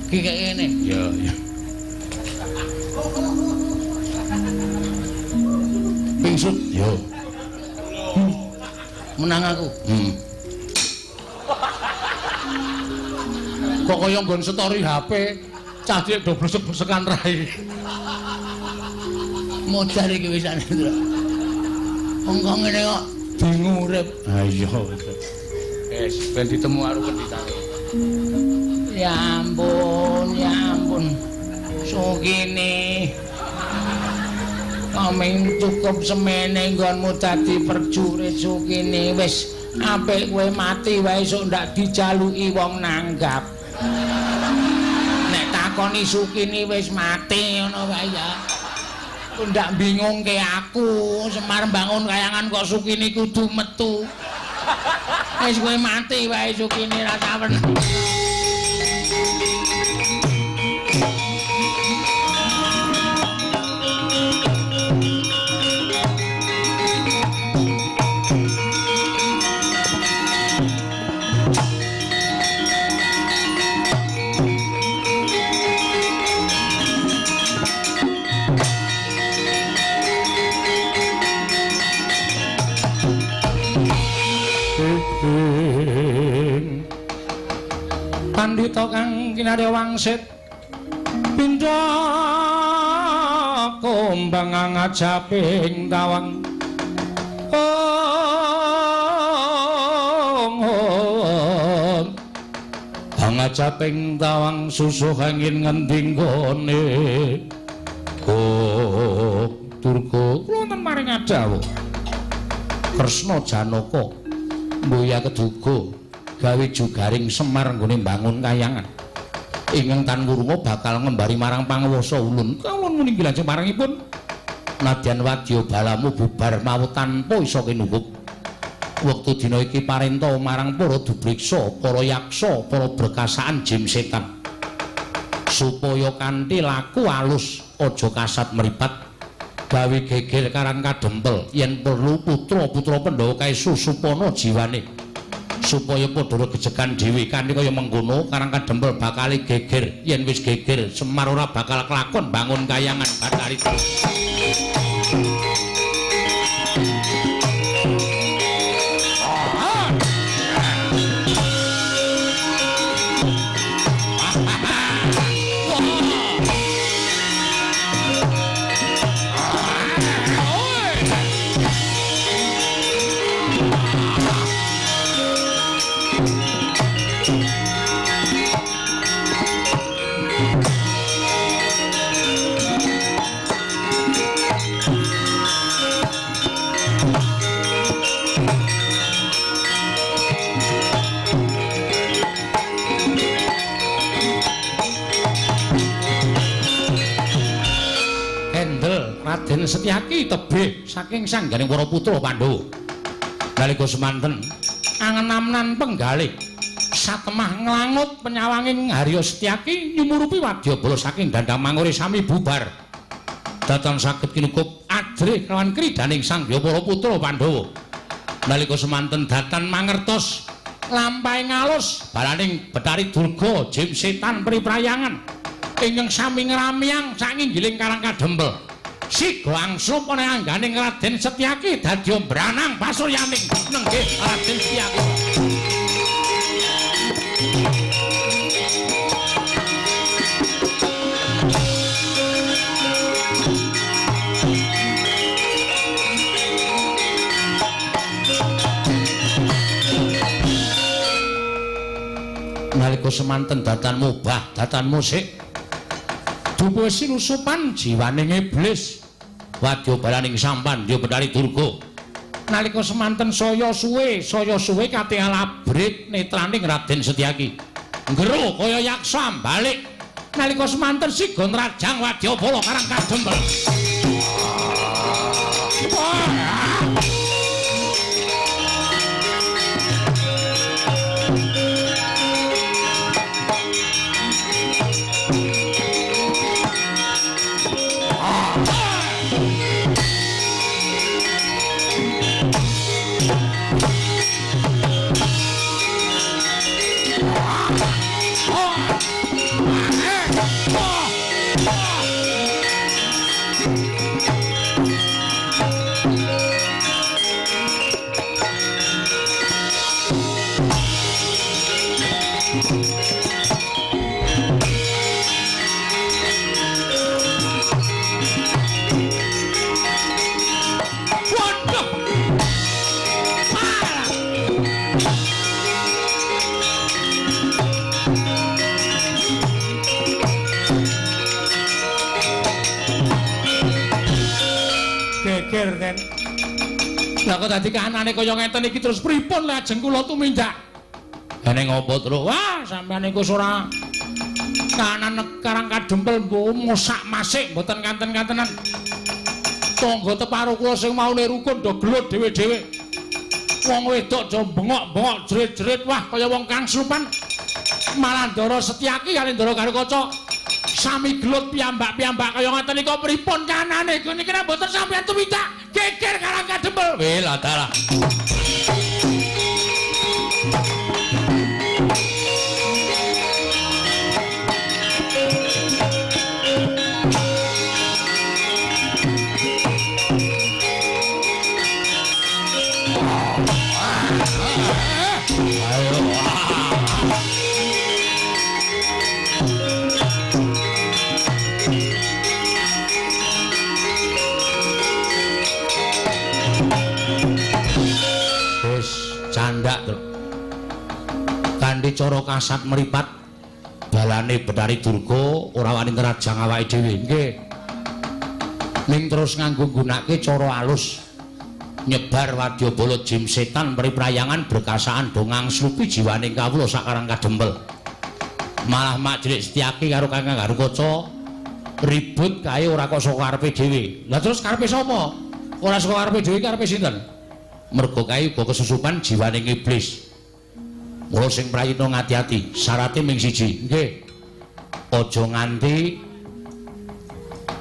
Iki kaya ngene. Ya, ya. Pingsut, yo. Menang aku. Kok kaya nggon story HP, cah cilik do blesek-blesekan rai. Modar iki wisane, Truk. Wong kok ngene kok dingurip. Ha iya. Wis ben ditemu karo pendhitane. Ya ampun, ya ampun. Sukini. Kaming cukup semene nggonmu dadi prajurit Sukini. Wis apik kowe mati wae esuk ndak dijaluki wong nanggap. Nek takoni Sukini wis mati ngono wae ya. Ndak bingungke aku, Semar bangun kayangan kok Sukini kudu metu. Wis kowe mati wae Sukini rasa weneng. Pandhita kang kinarya wangsit pindha kumbang ngajaping tawang ong angajaping tawang susuh angin ngendi nggone Gok Durga wonten maring adawuh Kresna Janaka mbuya keduga gawe jugaring Semar nggone mbangun kayangan ingkang tan wurunga bakal ngembari marang panguwasa ulun. Kawula muni lajeng marangipun nadyan wadya balamu bubar mawut tanpa isa kinukup. Wektu dina iki parenta marang para dubriksa, para yaksa, para berkasaan jim setan supaya kanthi laku alus aja kasat mripat gawe geger Karang Kadempel yen perlu putra-putra Pandhawa kae susupana jiwane supaya padha regejegan dhewe. Kanthi kaya mengkono Karang Kadempel bakal geger. Yen wis geger Semar ora bakal kelakon bangun kayangan Bathari. Raden Setyaki tebih saking sangganing para putra Pandhawa. Nalika semanten angenamnan penggalih satemah nglangut penyawanging Harya Setyaki nyumurupi wadyabala saking dandang mangure sami bubar. Datan saged kinukup ajrih kelawan kridaning sangya para putra Pandhawa. Nalika semanten datan mangertos lampahing alus balaning Bathari Durga jim setan priprayangan ingkang sami ngramyang sanginggiling Karang Kadempel. Siga angslup ana angganing Raden Setyaki dadi mbranang pasuryaning nenggih Raden Setyaki. Nalika semanten datan mubah datan musik dupa sinusupan jiwaning iblis wadya balaning sampan ya Bathari Durga. Nalika semanten saya suwe katingal abrit netraning Raden Setyaki nggero kaya yaksa balik. Nalika semanten siga nrajang wadyabala Karang Kadempel. Geger ten. Lah kok dadi kahanane kaya ngeten iki terus pripun lajeng kula tumindak? Eneng apa, Truk? Wah, sampeyan iku ora kahanan Karang Kadempel mboh mosak-masik mboten kanten-kantenan. Tangga teparo kula sing maune rukun do gelut dhewe-dhewe. Wong wedok do bengok-bengok jerit-jerit wah kaya wong kang slupan. Malah Ndara Setyaki kali Ndara Garukaca sami gelut piyambak-piyambak kaya ngaten nika pripun kanane niki nek mboten sampeyan tumindak geger Karang Kadempel. Weh lah dalah. Candak to. Kanthi cara kasat mripat balane Bathari Durga ora wani ngrajang awake dhewe. Nggih. Ning terus nganggo nggunakake cara alus nyebar wadyabala jim setan priprayangan berkasaan dongang slupi jiwane kawula sakarang Kadempel. Malah Mak Cilik Setyaki karo Kakang Garukaca ribut kae ora kok saka karepe dhewe. Lah terus karepe sapa? Ora saka karepe dhewe karepe sinten? Mergo kae uga kesusupan jiwane iblis. Mula sing prayitna ngati-ati, syarate ming siji. Nggih. Aja nganti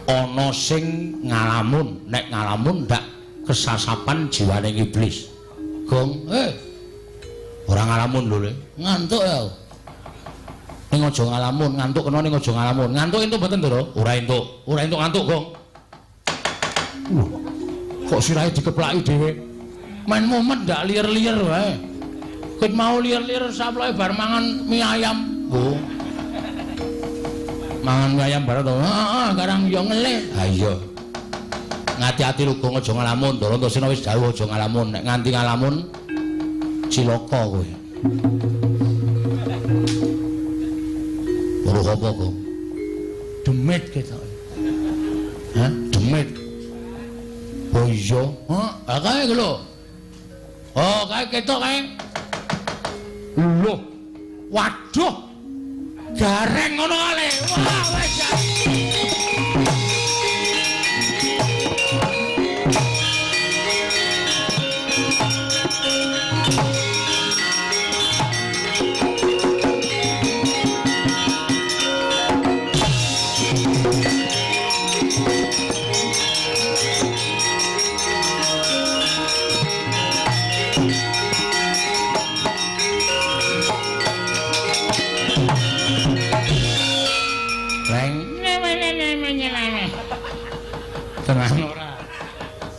ana sing ngalamun, nek ngalamun ndak kesasapan jiwane iblis. Gong, ora ngalamun lho, Le. Ngantuk ya. Ning aja ngalamun, ngantuk kena ning aja ngalamun. Ngantuk entuk mboten, Ndara? Ora entuk. Ora entuk ngantuk, Gong. Kok sirahe dikeplaki dhewe? Main mumet ndak liar-liar wae. Ket mau liar-liar saploke bar mangan mie ayam. Oh. Mangan mie ayam bareng to. Heeh, karang yo ngelih. Ha iya. Ngati-ati lho Gong, aja ngalamun. Ndara Antasena wis dawuh aja ngalamun. Nek nganti ngalamun cilaka kowe. Weruh apa, Gong? Demit ketok. Hah? Demit. Oh iya. Heeh, kae lho. Oh, kae ketok kae. Loh. Waduh. Gareng ngono kale. Wah, wis. Tenang ora.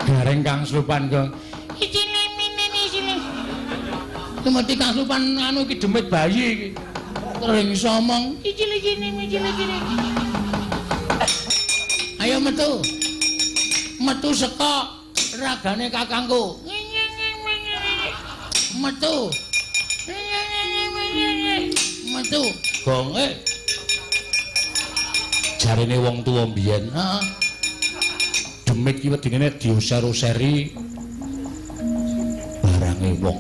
Gareng kang slupan, Gong. Iki lemene sini. Mesti kang slupan anu iki demit bayi iki. Terus iso omong iki iki iki iki. Ayo metu. Metu saka ragane kakangku. Metu. Metu. Gong, Jarene wong tuwa mbiyen. Heeh. Demit ki wedine nek diuser-useri barange wong.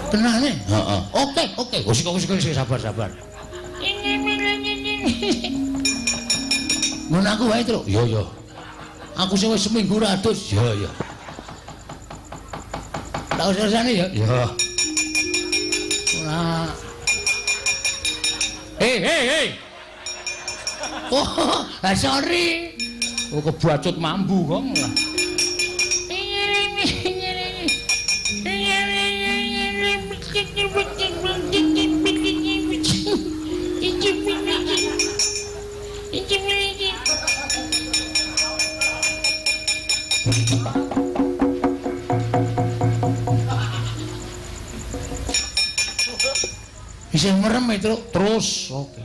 Tenane? Heeh. Oke, oke. Wis wis sabar-sabar. Mun aku wae, Truk. Iya, iya. Aku sing wis seminggu ra adus. Iya, iya. Tak usah-usahane ya. Iya. Ora. Hei, hei, hei. Oh, sorry. Oh, kebacut mambu kok. Isih merem ya, Truk. Terus, oke.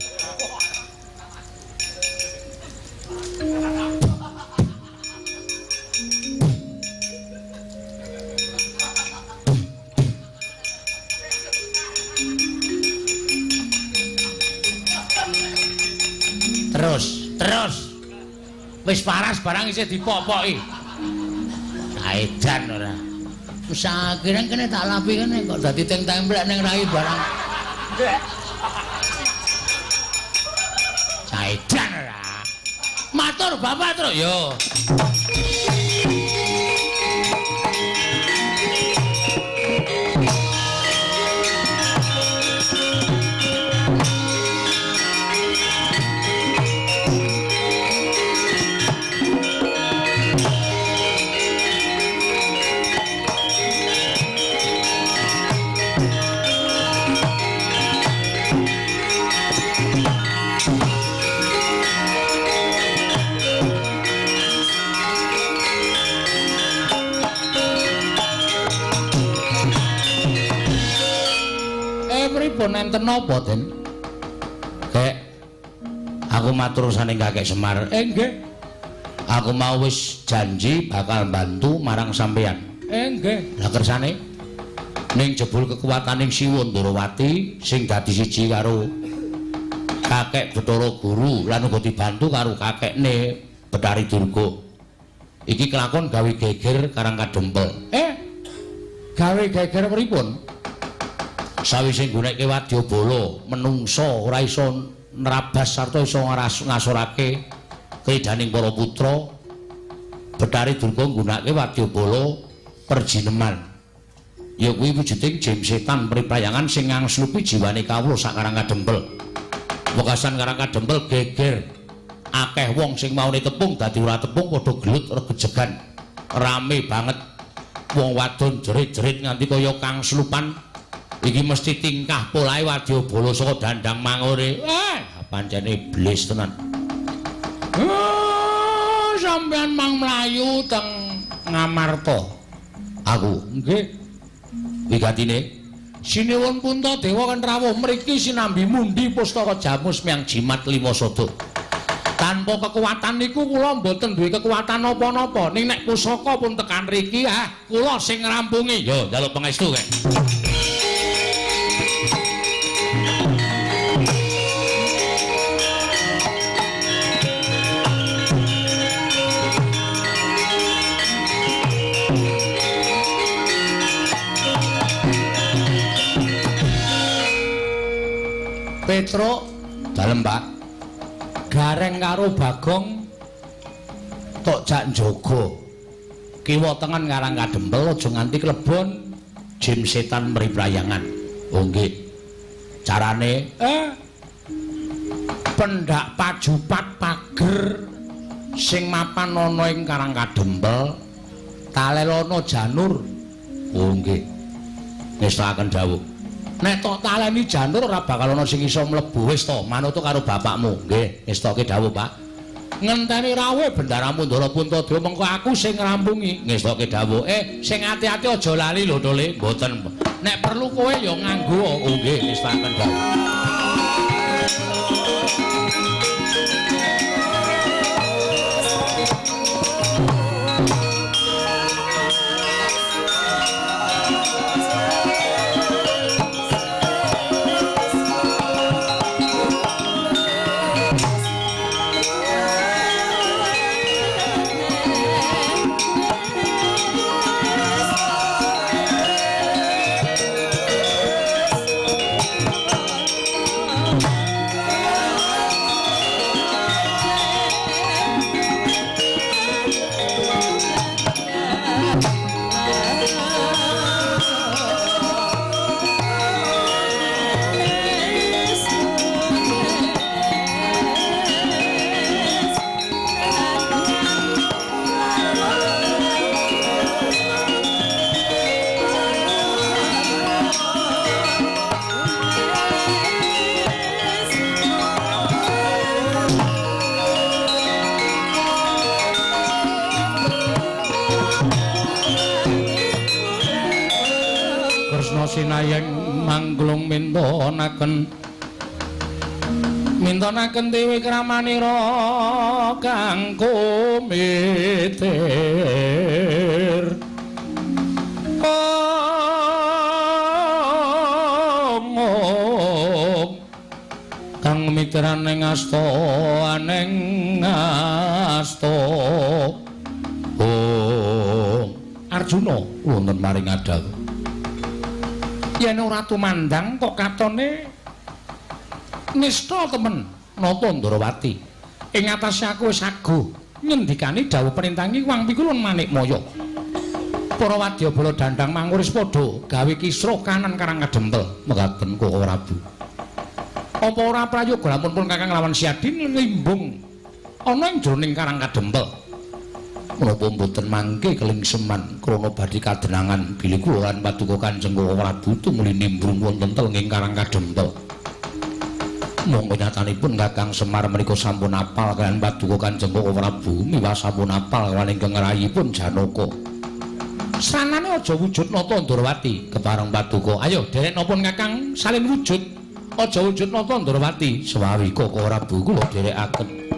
Terus, terus. Wis paras barang isih dipopoki. Saedan ora. Wis akhire kene tak lapi kene kok dadi teng templek ning rai barang. Saedan ora. Mati Matur Bapak, Truk. Yo. Pripun enten napa, Den? Kek, aku matur saning Kakek Semar. Nggih. Aku mau wis janji bakal bantu marang sampeyan. Nggih. Lah kersane ning jebul kekuataning Siwa Ndorowati sing dadi siji karo Kakek Bathara Guru lan uga dibantu karo kakekne Bathari Durga. Iki kelakon gawe geger Karang Kadempel. Gawe geger pripun? Sawise nggunekke wadyabala, menungsa ora iso nerabas sarta iso ngasorake kridaning para putra. Bathari Durga nggunakake wadyabala perjineman. Ya kuwi wujuding jim setan priprayangan sing ngangslupi jiwane kawula sak Karang Kadempel. Wekasan Karang Kadempel geger. Akeh wong sing maune tepung dadi ora tepung padha gelut regejegan. Rame banget. Wong wadon jerit-jerit nganti kaya kangslupan. Iki mesti tingkah polahe wadyabala saka dandang mangure. Pancen iblis tenan. Sampeyan mang mlayu teng Ngamarta. Aku nggih. Wigatine Sinuwun Puntadewa kan rawuh mriki sinambi mundi pustaka jamus miang jimat lima sada. Tanpa kekuatan niku kula mboten duwe kekuatan napa-napa. Ning nek pusaka pun tekan riki, kula sing ngrampungi. Yo njaluk pangestu kek. Petruk dalem, Pak. Gareng karo Bagong tok jak njaga. Kiwa tengen Karang Kadempel aja nganti klebon jim setan mriprayangan. Oh nggih. Carane pendak pajupat pager sing mapan ana ing Karang Kadempel talelono janur. Oh nggih. Ngestakaken dawuh. Nek tok taleni janur ora bakal ana sing iso mlebu. Wis to, manut karo bapakmu. Nggih, ngestoke dawuh, Pak. Ngenteni rawuh bendaramu Ndara Puntadewa mengko aku sing ngrampungi. Ngestoke dawuh. Sing ati-ati aja lali lho, Tole. Mboten. Nek perlu kowe ya nganggo. Oh nggih, ngestakaken dawuh. Sinayeng mangglung mintonaken mintonaken dewi kramanira kang kumitir. Om kang mitrane ngasta aneng ngasta. Om Arjuna wonten maring adawuh. Yen ora tumandang kok katone nista temen nata Ndrawati. Ing atase aku wis aguh ngendikani dawuh perintangi Wang Pikulun Manikmaya. Para wadyabala dandang manguris padha gawe kisruh kanan Karang Kadempel. Mekaten Koko Prabu. Apa ora prayoga lamun pun Kakang lawan Siadi nglimbung ana ing jroning Karang Kadempel? Menapa mboten mangke kelingseman krana badhe kadenangan bilih kula lan paduka Kanjeng Koko Prabu tumuli nimbrung wonten telenging Karang Kadempel. Monggo nyatanipun Kakang Semar menika sampun apal kaliyan paduka Kanjeng Koko Prabu miwah sampun apal kaliyan ingkang rayipun Janaka. Sanane aja wujud nata Ndrawati kepareng paduka. Ayo derek napa Kakang salin wujud. Aja wujud nata Ndrawati. Sewawi Koko Prabu kula derekaken.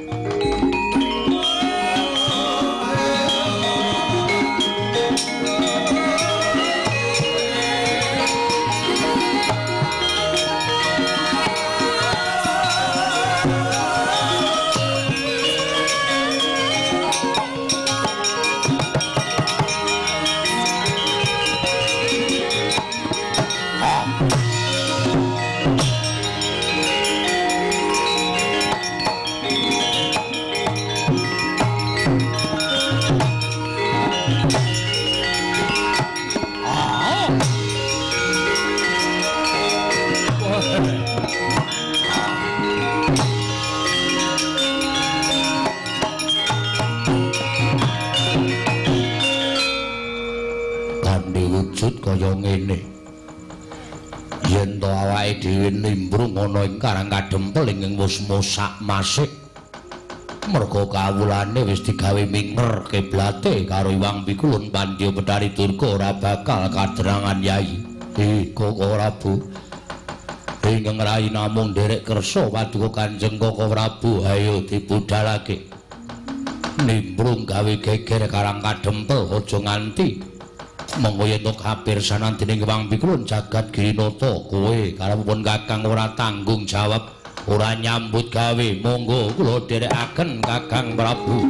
Kaya ngene. Yen to awake dhewe nimbrung ana ing Karang Kadempel ing wis mosak masik. Merga kawulane wis digawe minger kiblate karo Iwang Pikulun Pandya Bethari Durga ora bakal kadrangan Yai. Koko Prabu. Ingkang rai namung nderek kersa paduka Kanjeng Koko Prabu, ayo dibudalake. Nimbrung gawe geger Karang Kadempel aja nganti monggo yen to kapirsanan dening Wang Pikulun jagat Girinata kowe karepipun Kakang ora tanggung jawab ora nyambut gawe monggo kula dherekaken Kakang Prabu.